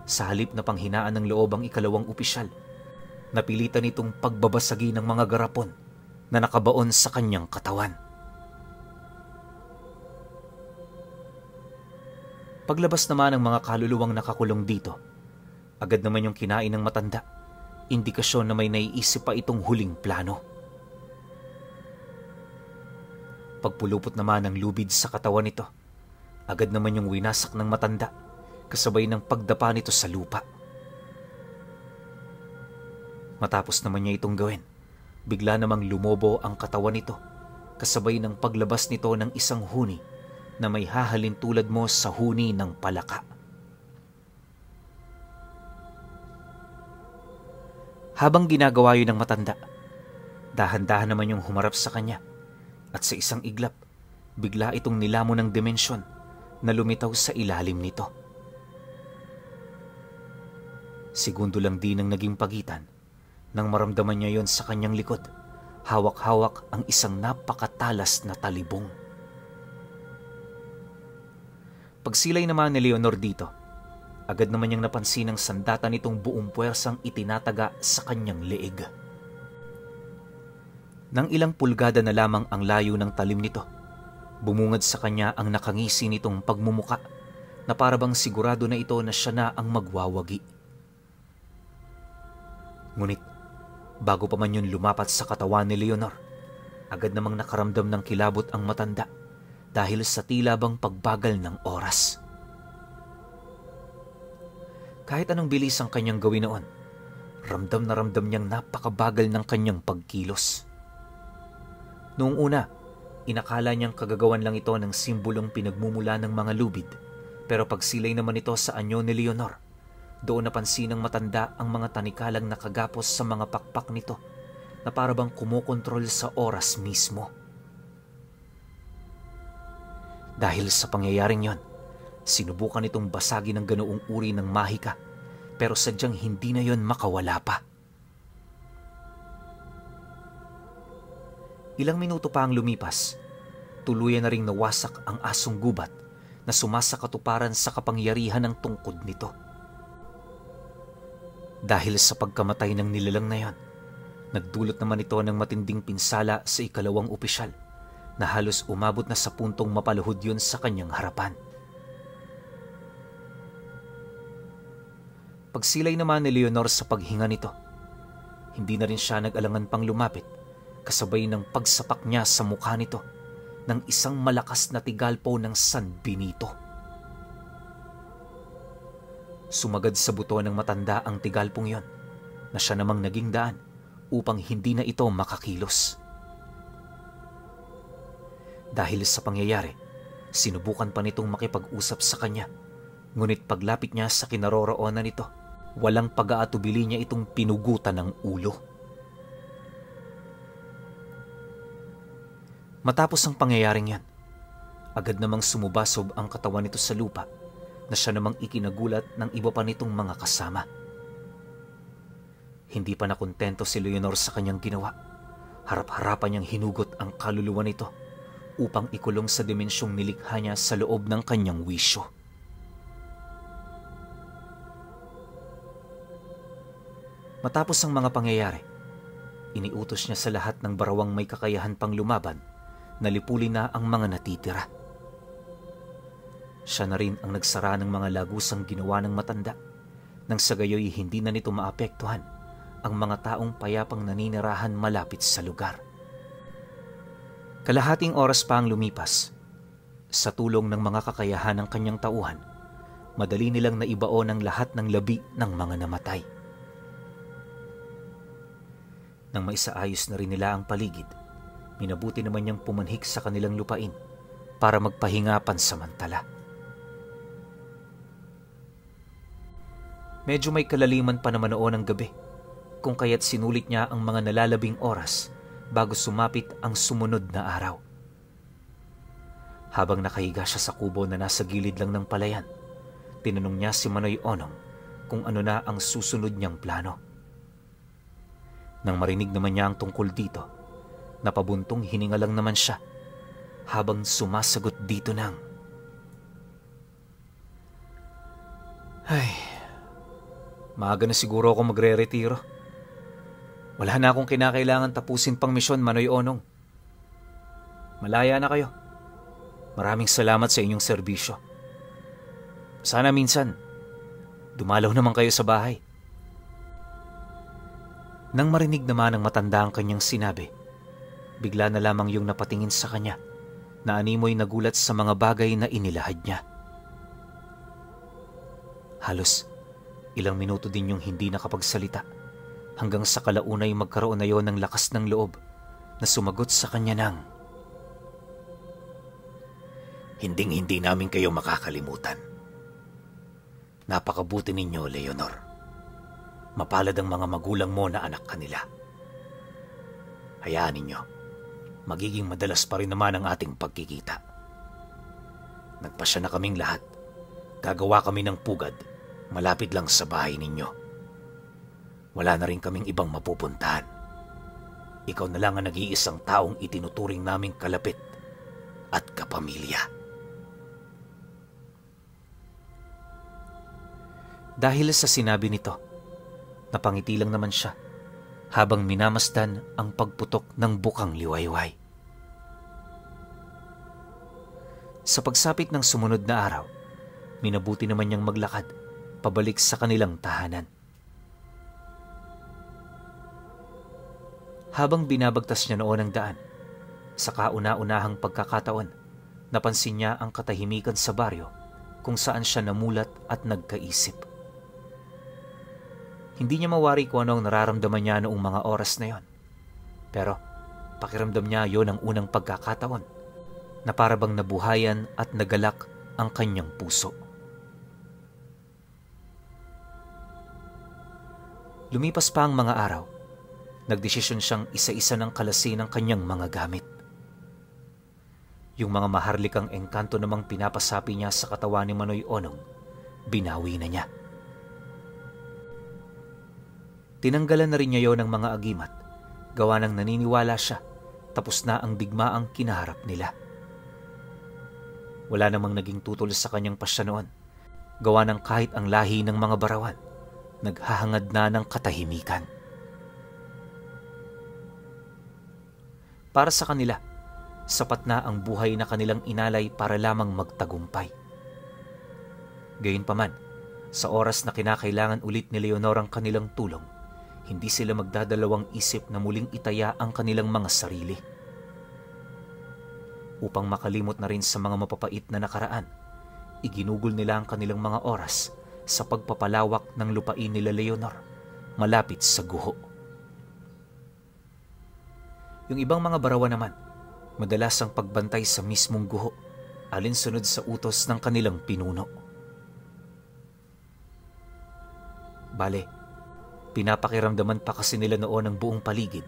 Sa halip na panghinaan ng loob ang ikalawang opisyal, napilitan nitong pagbabasagi ng mga garapon na nakabaon sa kanyang katawan. Paglabas naman ng mga kaluluwang nakakulong dito, agad naman yung kinain ng matanda, indikasyon na may naiisip pa itong huling plano. Pagpulupot naman ng lubid sa katawan nito, agad naman yung winasak ng matanda, kasabay ng pagdapa nito sa lupa. Matapos naman niya itong gawin, bigla namang lumobo ang katawan nito, kasabay ng paglabas nito ng isang huni na may hahalin tulad mo sa huni ng palaka. Habang ginagawa yun ng matanda, dahan-dahan naman yung humarap sa kanya at sa isang iglap, bigla itong nilamon ng dimensyon na lumitaw sa ilalim nito. Segundo lang din ang naging pagitan nang maramdaman niya yon sa kanyang likod, hawak-hawak ang isang napakatalas na talibong. Pagsilay naman ni Leonor dito, agad naman niyang napansin ang sandata nitong buong puwersang itinataga sa kanyang leeg. Nang ilang pulgada na lamang ang layo ng talim nito, bumungad sa kanya ang nakangisi nitong pagmumuka na parabang sigurado na ito na siya na ang magwawagi. Ngunit, bago pa man yun lumapat sa katawan ni Leonor, agad namang nakaramdam ng kilabot ang matanda dahil sa tila bang pagbagal ng oras. Kahit anong bilis ang kanyang gawin noon, ramdam na ramdam niyang napakabagal ng kanyang pagkilos. Noong una, inakala niyang kagagawan lang ito ng simbolong pinagmumula ng mga lubid, pero pagsilay naman ito sa anyo ni Leonor, doon napansin ng matanda ang mga tanikalang nakagapos sa mga pakpak nito na parabang kumokontrol sa oras mismo. Dahil sa pangyayaring yon, sinubukan itong basagin ng ganoong uri ng mahika, pero sadyang hindi na yon makawala pa. Ilang minuto pa ang lumipas, tuluyan na ring nawasak ang asong gubat na sumasakatuparan sa kapangyarihan ng tungkod nito. Dahil sa pagkamatay ng nilalang na yon, nagdulot naman ito ng matinding pinsala sa ikalawang opisyal na halos umabot na sa puntong mapaluhod yun sa kanyang harapan. Pagsilay naman ni Leonor sa paghinga nito, hindi na rin siya nag-alangan pang lumapit, kasabay ng pagsapak niya sa mukha nito ng isang malakas na tigalpo ng San Benito. Sumagad sa buto ng matanda ang tigalpong yon na siya namang naging daan upang hindi na ito makakilos. Dahil sa pangyayari, sinubukan pa nitong makipag-usap sa kanya, ngunit paglapit niya sa kinaroroonan nito, walang pag-aatubili niya itong pinugutan ng ulo. Matapos ang pangyayaring yan, agad namang sumubasob ang katawan nito sa lupa na siya namang ikinagulat ng iba pa nitong mga kasama. Hindi pa nakontento si Leonor sa kanyang ginawa. Harap-harapan niyang hinugot ang kaluluwa nito upang ikulong sa dimensyong nilikha niya sa loob ng kanyang wisyo. Matapos ang mga pangyayari, iniutos niya sa lahat ng barawang may kakayahan pang lumaban na lipulin na ang mga natitira. Siya na rin ang nagsara ng mga lagusang ginawa ng matanda nang sa gayoy hindi na nito maapektuhan ang mga taong payapang naninirahan malapit sa lugar. Kalahating oras pa ang lumipas. Sa tulong ng mga kakayahan ng kanyang tauhan, madali nilang naibaon ang lahat ng labi ng mga namatay. Nang maisaayos na rin nila ang paligid, minabuti naman niyang pumanhik sa kanilang lupain para magpahinga pansamantala. Medyo may kalaliman pa naman noon ang gabi, kung kaya't sinulit niya ang mga nalalabing oras bago sumapit ang sumunod na araw. Habang nakahiga siya sa kubo na nasa gilid lang ng palayan, tinanong niya si Manoy Onong kung ano na ang susunod niyang plano. Nang marinig naman niya ang tungkol dito, napabuntong hininga lang naman siya habang sumasagot dito ng, "Ay, maaga na siguro ako magre-retiro. Wala na akong kinakailangan tapusin pang misyon, Manoy Onong. Malaya na kayo. Maraming salamat sa inyong serbisyo. Sana minsan, dumalaw naman kayo sa bahay." Nang marinig naman ng matanda ang kanyang sinabi, bigla na lamang yung napatingin sa kanya na animoy nagulat sa mga bagay na inilahad niya. Halos ilang minuto din yung hindi nakapagsalita hanggang sa kalaunay magkaroon na yon ng lakas ng loob na sumagot sa kanya ng, "Hinding-hindi namin kayo makakalimutan. Napakabuti ninyo, Leonor. Mapalad ang mga magulang mo na anak kanila. Hayaan ninyo, magiging madalas pa rin naman ang ating pagkikita. Nagpasya na kaming lahat. Gagawa kami ng pugad, malapit lang sa bahay ninyo. Wala na rin kaming ibang mapupuntahan. Ikaw na lang ang nag-iisang taong itinuturing naming kalapit at kapamilya." Dahil sa sinabi nito, napangiti lang naman siya habang minamasdan ang pagputok ng bukang liwayway. Sa pagsapit ng sumunod na araw, minabuti naman niyang maglakad pabalik sa kanilang tahanan. Habang binabagtas niya noon ang daan, sa kauna-unahang pagkakataon, napansin niya ang katahimikan sa baryo kung saan siya namulat at nagkaisip. Hindi niya mawari kung ano ang nararamdaman niya noong mga oras na yon. Pero pakiramdam niya yon ang unang pagkakataon na parabang nabuhayan at nagalak ang kanyang puso. Lumipas pa ang mga araw, nagdesisyon siyang isa-isa ng kalasin ang kanyang mga gamit. Yung mga maharlikang engkanto namang pinapasapi niya sa katawan ni Manoy Onong, binawi na niya. Tinanggalan na rin niya yon ng mga agimat, gawa ng naniniwala siya tapos na ang digmaang kinaharap nila. Wala namang naging tutol sa kanyang pasya noon, gawa ng kahit ang lahi ng mga barawan, naghahangad na ng katahimikan. Para sa kanila, sapat na ang buhay na kanilang inalay para lamang magtagumpay. Gayunpaman, sa oras na kinakailangan ulit ni Leonor ang kanilang tulong, hindi sila magdadalawang isip na muling itaya ang kanilang mga sarili. Upang makalimot na rin sa mga mapapait na nakaraan, iginugol nila ang kanilang mga oras sa pagpapalawak ng lupain nila Leonor malapit sa guho. Yung ibang mga barawan naman, madalas ang pagbantay sa mismong guho, alinsunod sa utos ng kanilang pinuno. Bale, pinapakiramdaman pa kasi nila noon ang buong paligid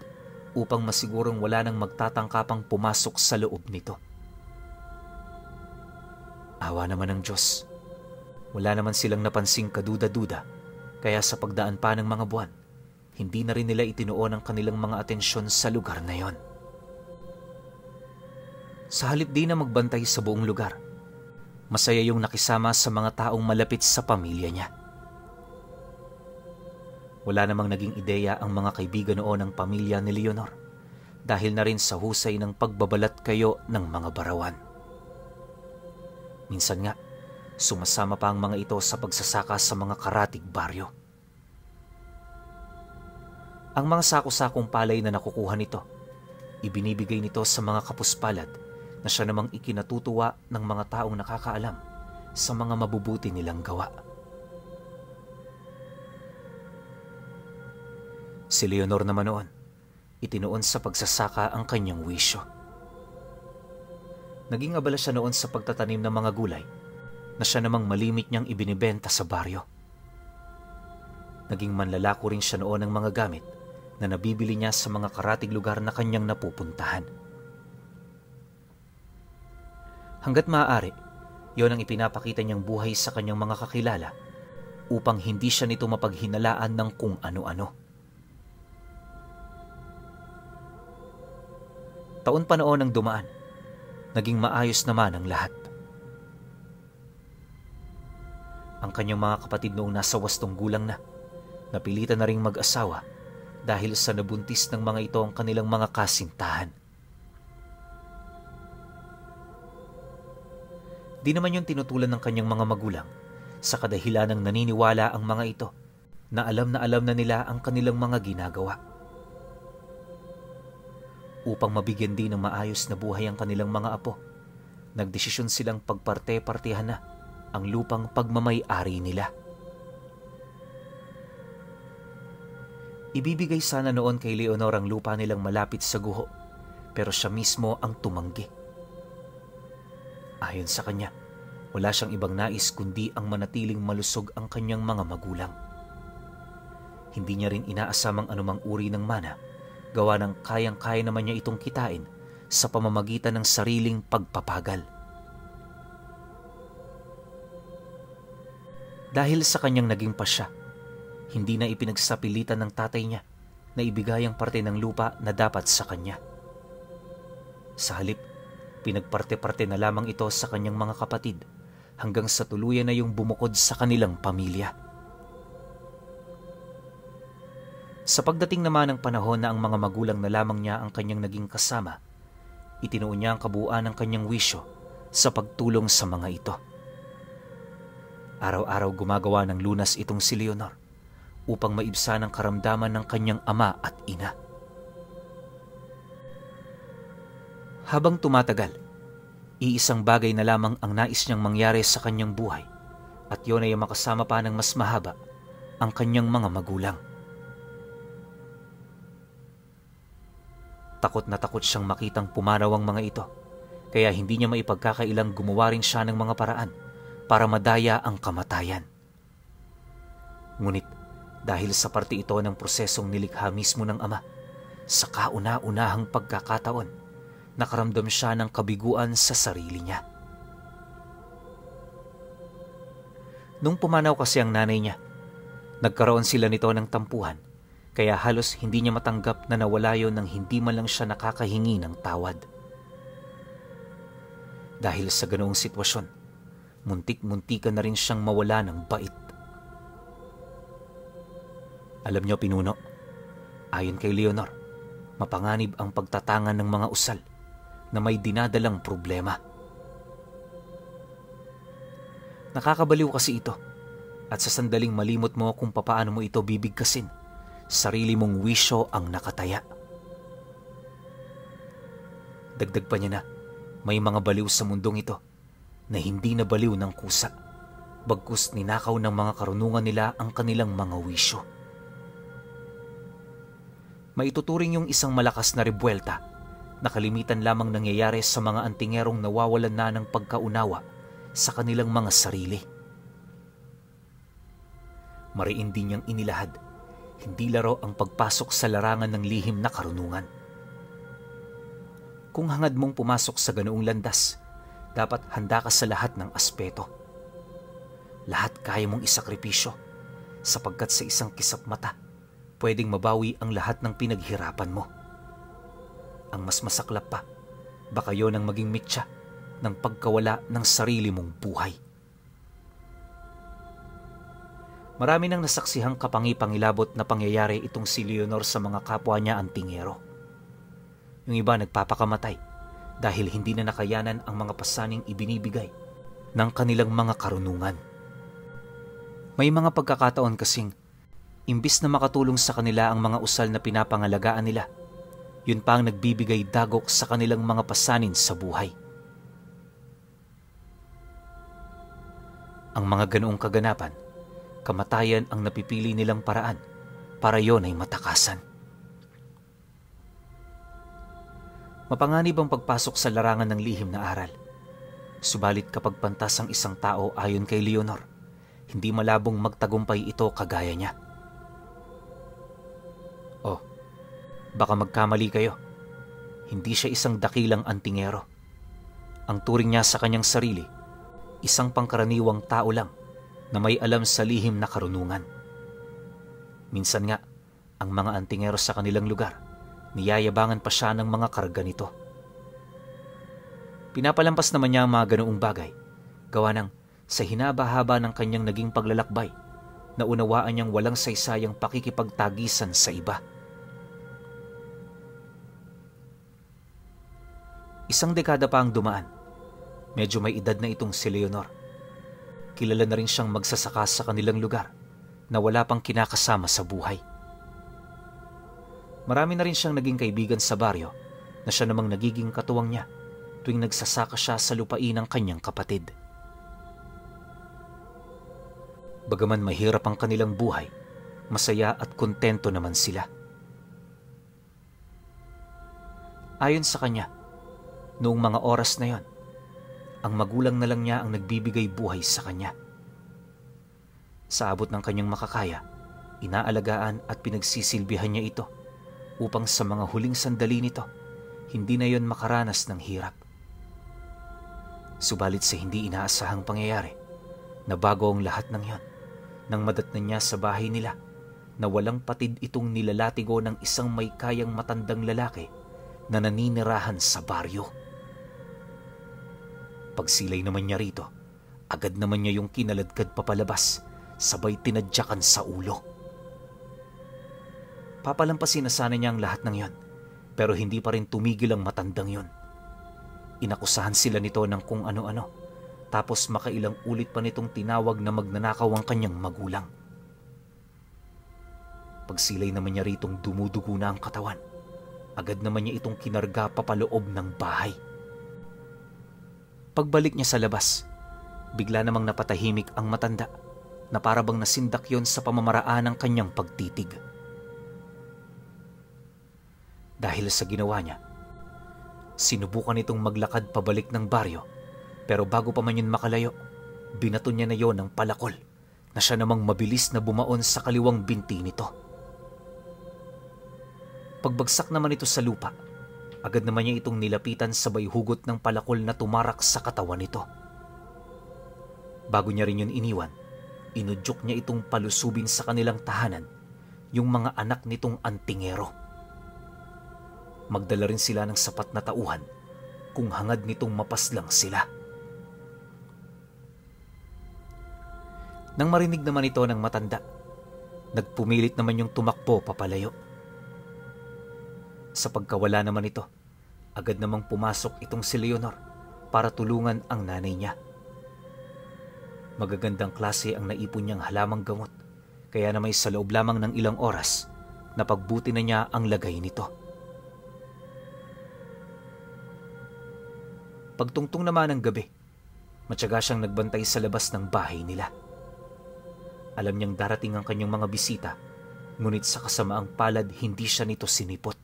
upang masigurong wala nang magtatangkapang pumasok sa loob nito. Awa naman ng Diyos. Wala naman silang napansing kaduda-duda, kaya sa pagdaan pa ng mga buwan, hindi na rin nila itinuon ang kanilang mga atensyon sa lugar na yon. Sa halip di na magbantay sa buong lugar, masaya yung nakisama sa mga taong malapit sa pamilya niya. Wala namang naging ideya ang mga kaibigan noon ng pamilya ni Leonor dahil na rin sa husay ng pagbabalat kayo ng mga barawan. Minsan nga, sumasama pa ang mga ito sa pagsasaka sa mga karatig baryo. Ang mga sako-sakong palay na nakukuha nito, ibinibigay nito sa mga kapuspalad na siya namang ikinatutuwa ng mga taong nakakaalam sa mga mabubuti nilang gawa. Si Leonor naman noon, itinuon sa pagsasaka ang kanyang wisyo. Naging abala siya noon sa pagtatanim ng mga gulay na siya namang malimit niyang ibinibenta sa baryo. Naging manlalako rin siya noon ng mga gamit na nabibili niya sa mga karatig lugar na kanyang napupuntahan. Hanggat maaari, yon ang ipinapakita niyang buhay sa kanyang mga kakilala upang hindi siya nito mapaghinalaan ng kung ano-ano. Taon pa noon ang dumaan, naging maayos naman ang lahat. Ang kanyang mga kapatid noong nasa 8 gulang na, napilitan na ring mag-asawa dahil sa nabuntis ng mga ito ang kanilang mga kasintahan. Di naman yung tinutulan ng kanyang mga magulang sa kadahilan ng naniniwala ang mga ito na alam na nila ang kanilang mga ginagawa. Upang mabigyan din ng maayos na buhay ang kanilang mga apo, nagdesisyon silang pagparte-partihan na ang lupang pagmamay-ari nila. Ibibigay sana noon kay Leonor ang lupa nilang malapit sa guho, pero siya mismo ang tumanggi. Ayon sa kanya, wala siyang ibang nais kundi ang manatiling malusog ang kanyang mga magulang. Hindi niya rin inaasamang anumang uri ng mana, gawa ng kayang-kaya naman niya itong kitain sa pamamagitan ng sariling pagpapagal. Dahil sa kanyang naging pasya, hindi na ipinagsapilitan ng tatay niya na ibigay ang parte ng lupa na dapat sa kanya. Sa halip, pinagparte-parte na lamang ito sa kanyang mga kapatid hanggang sa tuluyan na yung bumukod sa kanilang pamilya. Sa pagdating naman ng panahon na ang mga magulang na lamang niya ang kanyang naging kasama, itinuon niya ang kabuuan ng kanyang wisyo sa pagtulong sa mga ito. Araw-araw gumagawa ng lunas itong si Leonor upang maibsan ang karamdaman ng kanyang ama at ina. Habang tumatagal, iisang bagay na lamang ang nais niyang mangyari sa kanyang buhay at yun ay makasama pa ng mas mahaba ang kanyang mga magulang. Takot na takot siyang makitang pumanaw ang mga ito, kaya hindi niya maipagkakailang gumawa rin siya ng mga paraan para madaya ang kamatayan. Ngunit dahil sa parte ito ng prosesong nilikha mismo ng ama, sa kauna-unahang pagkakataon, nakaramdam siya ng kabiguan sa sarili niya. Nung pumanaw kasi ang nanay niya, nagkaroon sila nito ng tampuhan, kaya halos hindi niya matanggap na nawala yon nang hindi man lang siya nakakahingi ng tawad. Dahil sa ganoong sitwasyon, muntik-muntikan na rin siyang mawala ng bait. Alam niyo, pinuno, ayon kay Leonor, mapanganib ang pagtatangan ng mga usal na may dinadalang problema. Nakakabaliw kasi ito, at sa sandaling malimot mo kung papaano mo ito bibigkasin, sarili mong wisyo ang nakataya. Dagdag pa niya na may mga baliw sa mundong ito na hindi na baliw ng kusa, bagkus ninakaw ng mga karunungan nila ang kanilang mga wisyo. Maituturing yung isang malakas na rebuelta na kalimitan lamang nangyayari sa mga antingerong nawawalan na ng pagkaunawa sa kanilang mga sarili. Mariin din niyang inilahad, hindi laro ang pagpasok sa larangan ng lihim na karunungan. Kung hangad mong pumasok sa ganoong landas, dapat handa ka sa lahat ng aspeto. Lahat kaya mong isakripisyo, sapagkat sa isang kisap mata, pwedeng mabawi ang lahat ng pinaghirapan mo. Ang mas masaklap pa, baka yon ang maging mitya ng pagkawala ng sarili mong buhay. Marami nang nasaksihang kapangi-pangilabot na pangyayari itong si Leonor sa mga kapwa niya antingero. Yung iba nagpapakamatay dahil hindi na nakayanan ang mga pasaning ibinibigay ng kanilang mga karunungan. May mga pagkakataon kasing imbis na makatulong sa kanila ang mga usal na pinapangalagaan nila, yun pa ang nagbibigay dagok sa kanilang mga pasanin sa buhay. Ang mga ganoong kaganapan, kamatayan ang napipili nilang paraan para yon ay matakasan. Mapanganib ang pagpasok sa larangan ng lihim na aral. Subalit kapag pantas ang isang tao ayon kay Leonor, hindi malabong magtagumpay ito kagaya niya. Oh, baka magkamali kayo. Hindi siya isang dakilang antingero. Ang turing niya sa kanyang sarili, isang pangkaraniwang tao lang na may alam sa lihim na karunungan. Minsan nga, ang mga antingero sa kanilang lugar, niyayabangan pa siya ng mga karga nito. Pinapalampas naman niya ang mga ganoong bagay, gawa ng sa hinaba-haba ng kanyang naging paglalakbay, naunawaan niyang walang saysayang pakikipagtagisan sa iba. Isang dekada pa ang dumaan. Medyo may edad na itong si Leonor. Kilala na rin siyang magsasaka sa kanilang lugar na wala pang kinakasama sa buhay. Marami na rin siyang naging kaibigan sa baryo na siya namang nagiging katuwang niya tuwing nagsasaka siya sa lupain ng kanyang kapatid. Bagaman mahirap ang kanilang buhay, masaya at kontento naman sila. Ayon sa kanya, noong mga oras na yon, ang magulang na lang niya ang nagbibigay buhay sa kanya. Sa abot ng kanyang makakaya, inaalagaan at pinagsisilbihan niya ito upang sa mga huling sandali nito, hindi na yon makaranas ng hirap. Subalit sa hindi inaasahang pangyayari, nabago ang lahat ng yon nang madatnan niya sa bahay nila na walang patid itong nilalatigo ng isang may kayang matandang lalaki na naninirahan sa baryo. Pagsilay naman niya rito, agad naman niya yung kinaladkad papalabas, sabay tinadyakan sa ulo. Papalampasin na sana niya ang lahat ng yon, pero hindi pa rin tumigil ang matandang yon. Inakusahan sila nito ng kung ano-ano, tapos makailang ulit pa nitong tinawag na magnanakaw ang kanyang magulang. Pagsilay naman niya ritong dumudugo na ang katawan, agad naman niya itong kinarga papaloob ng bahay. Pagbalik niya sa labas, bigla namang napatahimik ang matanda na para bang nasindak yon sa pamamaraan ng kanyang pagtitig. Dahil sa ginawa niya, sinubukan itong maglakad pabalik ng baryo, pero bago pa man yun makalayo, binato niya na yon ng palakol na siya namang mabilis na bumaon sa kaliwang binti nito. Pagbagsak naman ito sa lupa, agad naman niya itong nilapitan sabay hugot ng palakol na tumarak sa katawan nito. Bago niya rin yun iniwan, inudyok niya itong palusubin sa kanilang tahanan, yung mga anak nitong antingero. Magdala rin sila ng sapat na tauhan kung hangad nitong mapaslang sila. Nang marinig naman ito ng matanda, nagpumilit naman yung tumakbo papalayo. Sa pagkawala naman ito, agad namang pumasok itong si Leonor para tulungan ang nanay niya. Magagandang klase ang naipon niyang halamang gamot, kaya na may sa loob lamang ng ilang oras, napagbuti na niya ang lagay nito. Pagtungtong naman ng gabi, matyaga siyang nagbantay sa labas ng bahay nila. Alam niyang darating ang kanyang mga bisita, ngunit sa kasamaang palad hindi siya nito sinipot.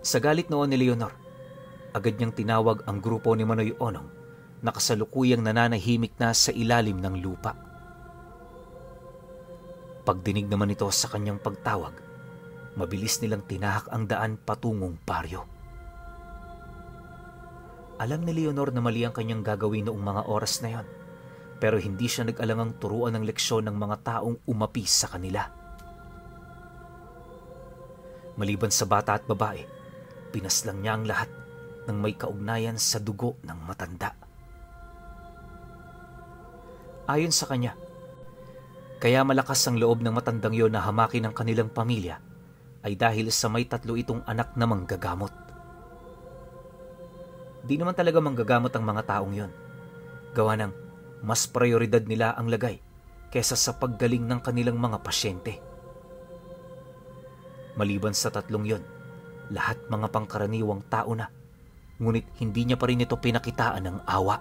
Sa galit noon ni Leonor, agad niyang tinawag ang grupo ni Manoy Onong na kasalukuyang nananahimik na sa ilalim ng lupa. Pagdinig naman ito sa kanyang pagtawag, mabilis nilang tinahak ang daan patungong baryo. Alam ni Leonor na mali ang kanyang gagawin noong mga oras na yon, pero hindi siya nag-alangang turuan ng leksyon ng mga taong umapi sa kanila. Maliban sa bata at babae, pinaslang niya ang lahat ng may kaugnayan sa dugo ng matanda. Ayon sa kanya, kaya malakas ang loob ng matandang yon na hamakin ang kanilang pamilya ay dahil sa may 3 itong anak na manggagamot. Di naman talaga manggagamot ang mga taong yon, gawa ng mas prioridad nila ang lagay kesa sa paggaling ng kanilang mga pasyente. Maliban sa 3 yon, lahat mga pangkaraniwang tao na, ngunit hindi niya pa rin ito pinakitaan ng awa.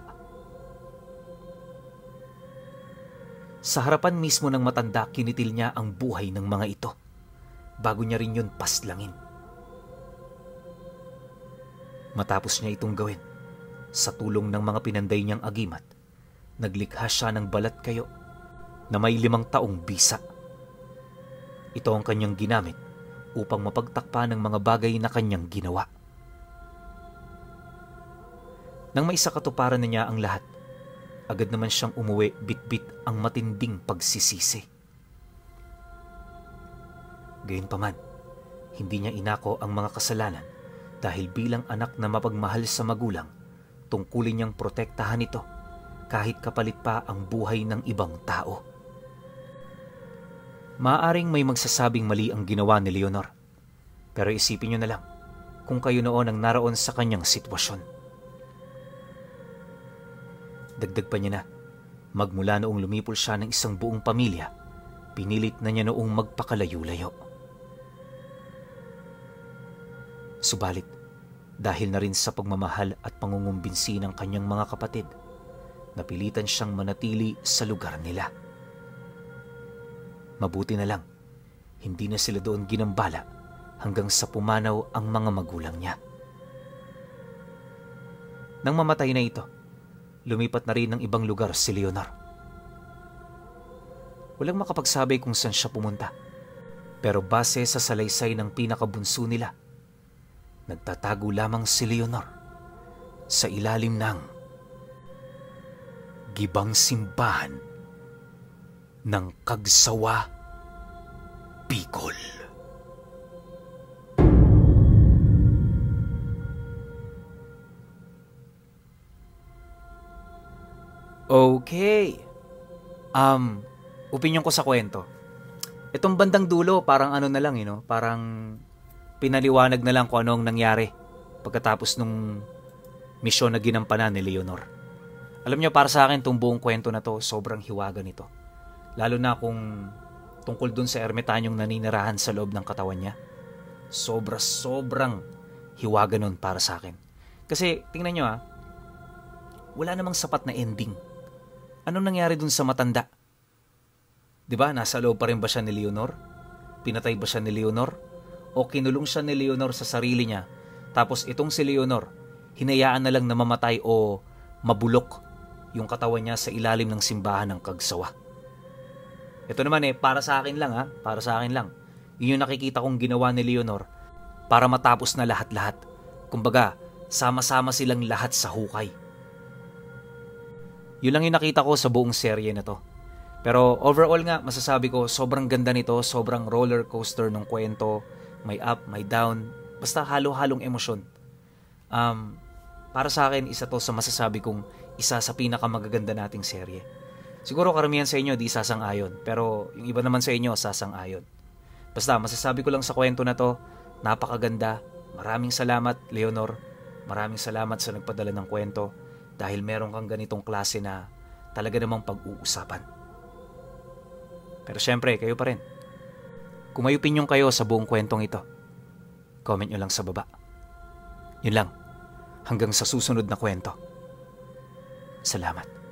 Sa harapan mismo ng matanda, kinitil niya ang buhay ng mga ito, bago niya rin yun paslangin. Matapos niya itong gawin, sa tulong ng mga pinanday niyang agimat, naglikha siya ng balat kayo na may 5 taong bisa. Ito ang kanyang ginamit upang mapagtakpa ng mga bagay na kanyang ginawa. Nang maisakatuparan na niya ang lahat, agad naman siyang umuwi bitbit ang matinding pagsisisi. Gayunpaman, hindi niya inako ang mga kasalanan dahil bilang anak na mapagmahal sa magulang, tungkulin niyang protektahan ito kahit kapalit pa ang buhay ng ibang tao. Maaaring may magsasabing mali ang ginawa ni Leonor, pero isipin niyo na lang kung kayo noon ang naroon sa kanyang sitwasyon. Dagdag pa niya na, magmula noong lumipol siya ng isang buong pamilya, pinilit na niya noong magpakalayo-layo. Subalit, dahil na rin sa pagmamahal at pangungumbinsi ng kanyang mga kapatid, napilitan siyang manatili sa lugar nila. Mabuti na lang, hindi na sila doon ginambala hanggang sa pumanaw ang mga magulang niya. Nang mamatay na ito, lumipat na rin ng ibang lugar si Leonor. Walang makapagsabi kung saan siya pumunta, pero base sa salaysay ng pinakabunso nila, nagtatago lamang si Leonor sa ilalim ng gibang simbahan ng Cagsawa, Bicol. Okay. Opinyon ko sa kwento. Itong bandang dulo, parang ano na lang, parang pinaliwanag na lang kung anong nangyari pagkatapos nung misyon na ginampanan ni Leonor. Alam niyo, para sa akin, itong buong kwento na to, sobrang hiwaga nito. Lalo na kung tungkol dun sa ermitanyong naninirahan sa loob ng katawan niya. Sobrang hiwaga nun para sa akin. Kasi, tingnan niyo wala namang sapat na ending. Anong nangyari dun sa matanda? Diba, nasa loob pa rin ba siya ni Leonor? Pinatay ba siya ni Leonor? O kinulong siya ni Leonor sa sarili niya, tapos itong si Leonor, hinayaan na lang na mamatay o mabulok yung katawan niya sa ilalim ng simbahan ng Cagsawa. Ito naman para sa akin lang para sa akin lang. Yun yung nakikita kong ginawa ni Leonor para matapos na lahat-lahat. Kumbaga, sama-sama silang lahat sa hukay. Yun lang yung nakita ko sa buong serye na to. Pero overall nga, masasabi ko, sobrang ganda nito, sobrang roller coaster ng kwento, may up, may down, basta halo-halong emosyon. Para sa akin, isa to sa masasabi kong isa sa pinakamagaganda nating serye. Siguro karamihan sa inyo di sasang-ayon, pero yung iba naman sa inyo sasang-ayon. Basta masasabi ko lang sa kwento na to, napakaganda. Maraming salamat, Leonor. Maraming salamat sa nagpadala ng kwento dahil meron kang ganitong klase na talaga namang pag-uusapan. Pero syempre, kayo pa rin. Kung may opinyon kayo sa buong kwentong ito, comment nyo lang sa baba. Yun lang. Hanggang sa susunod na kwento. Salamat.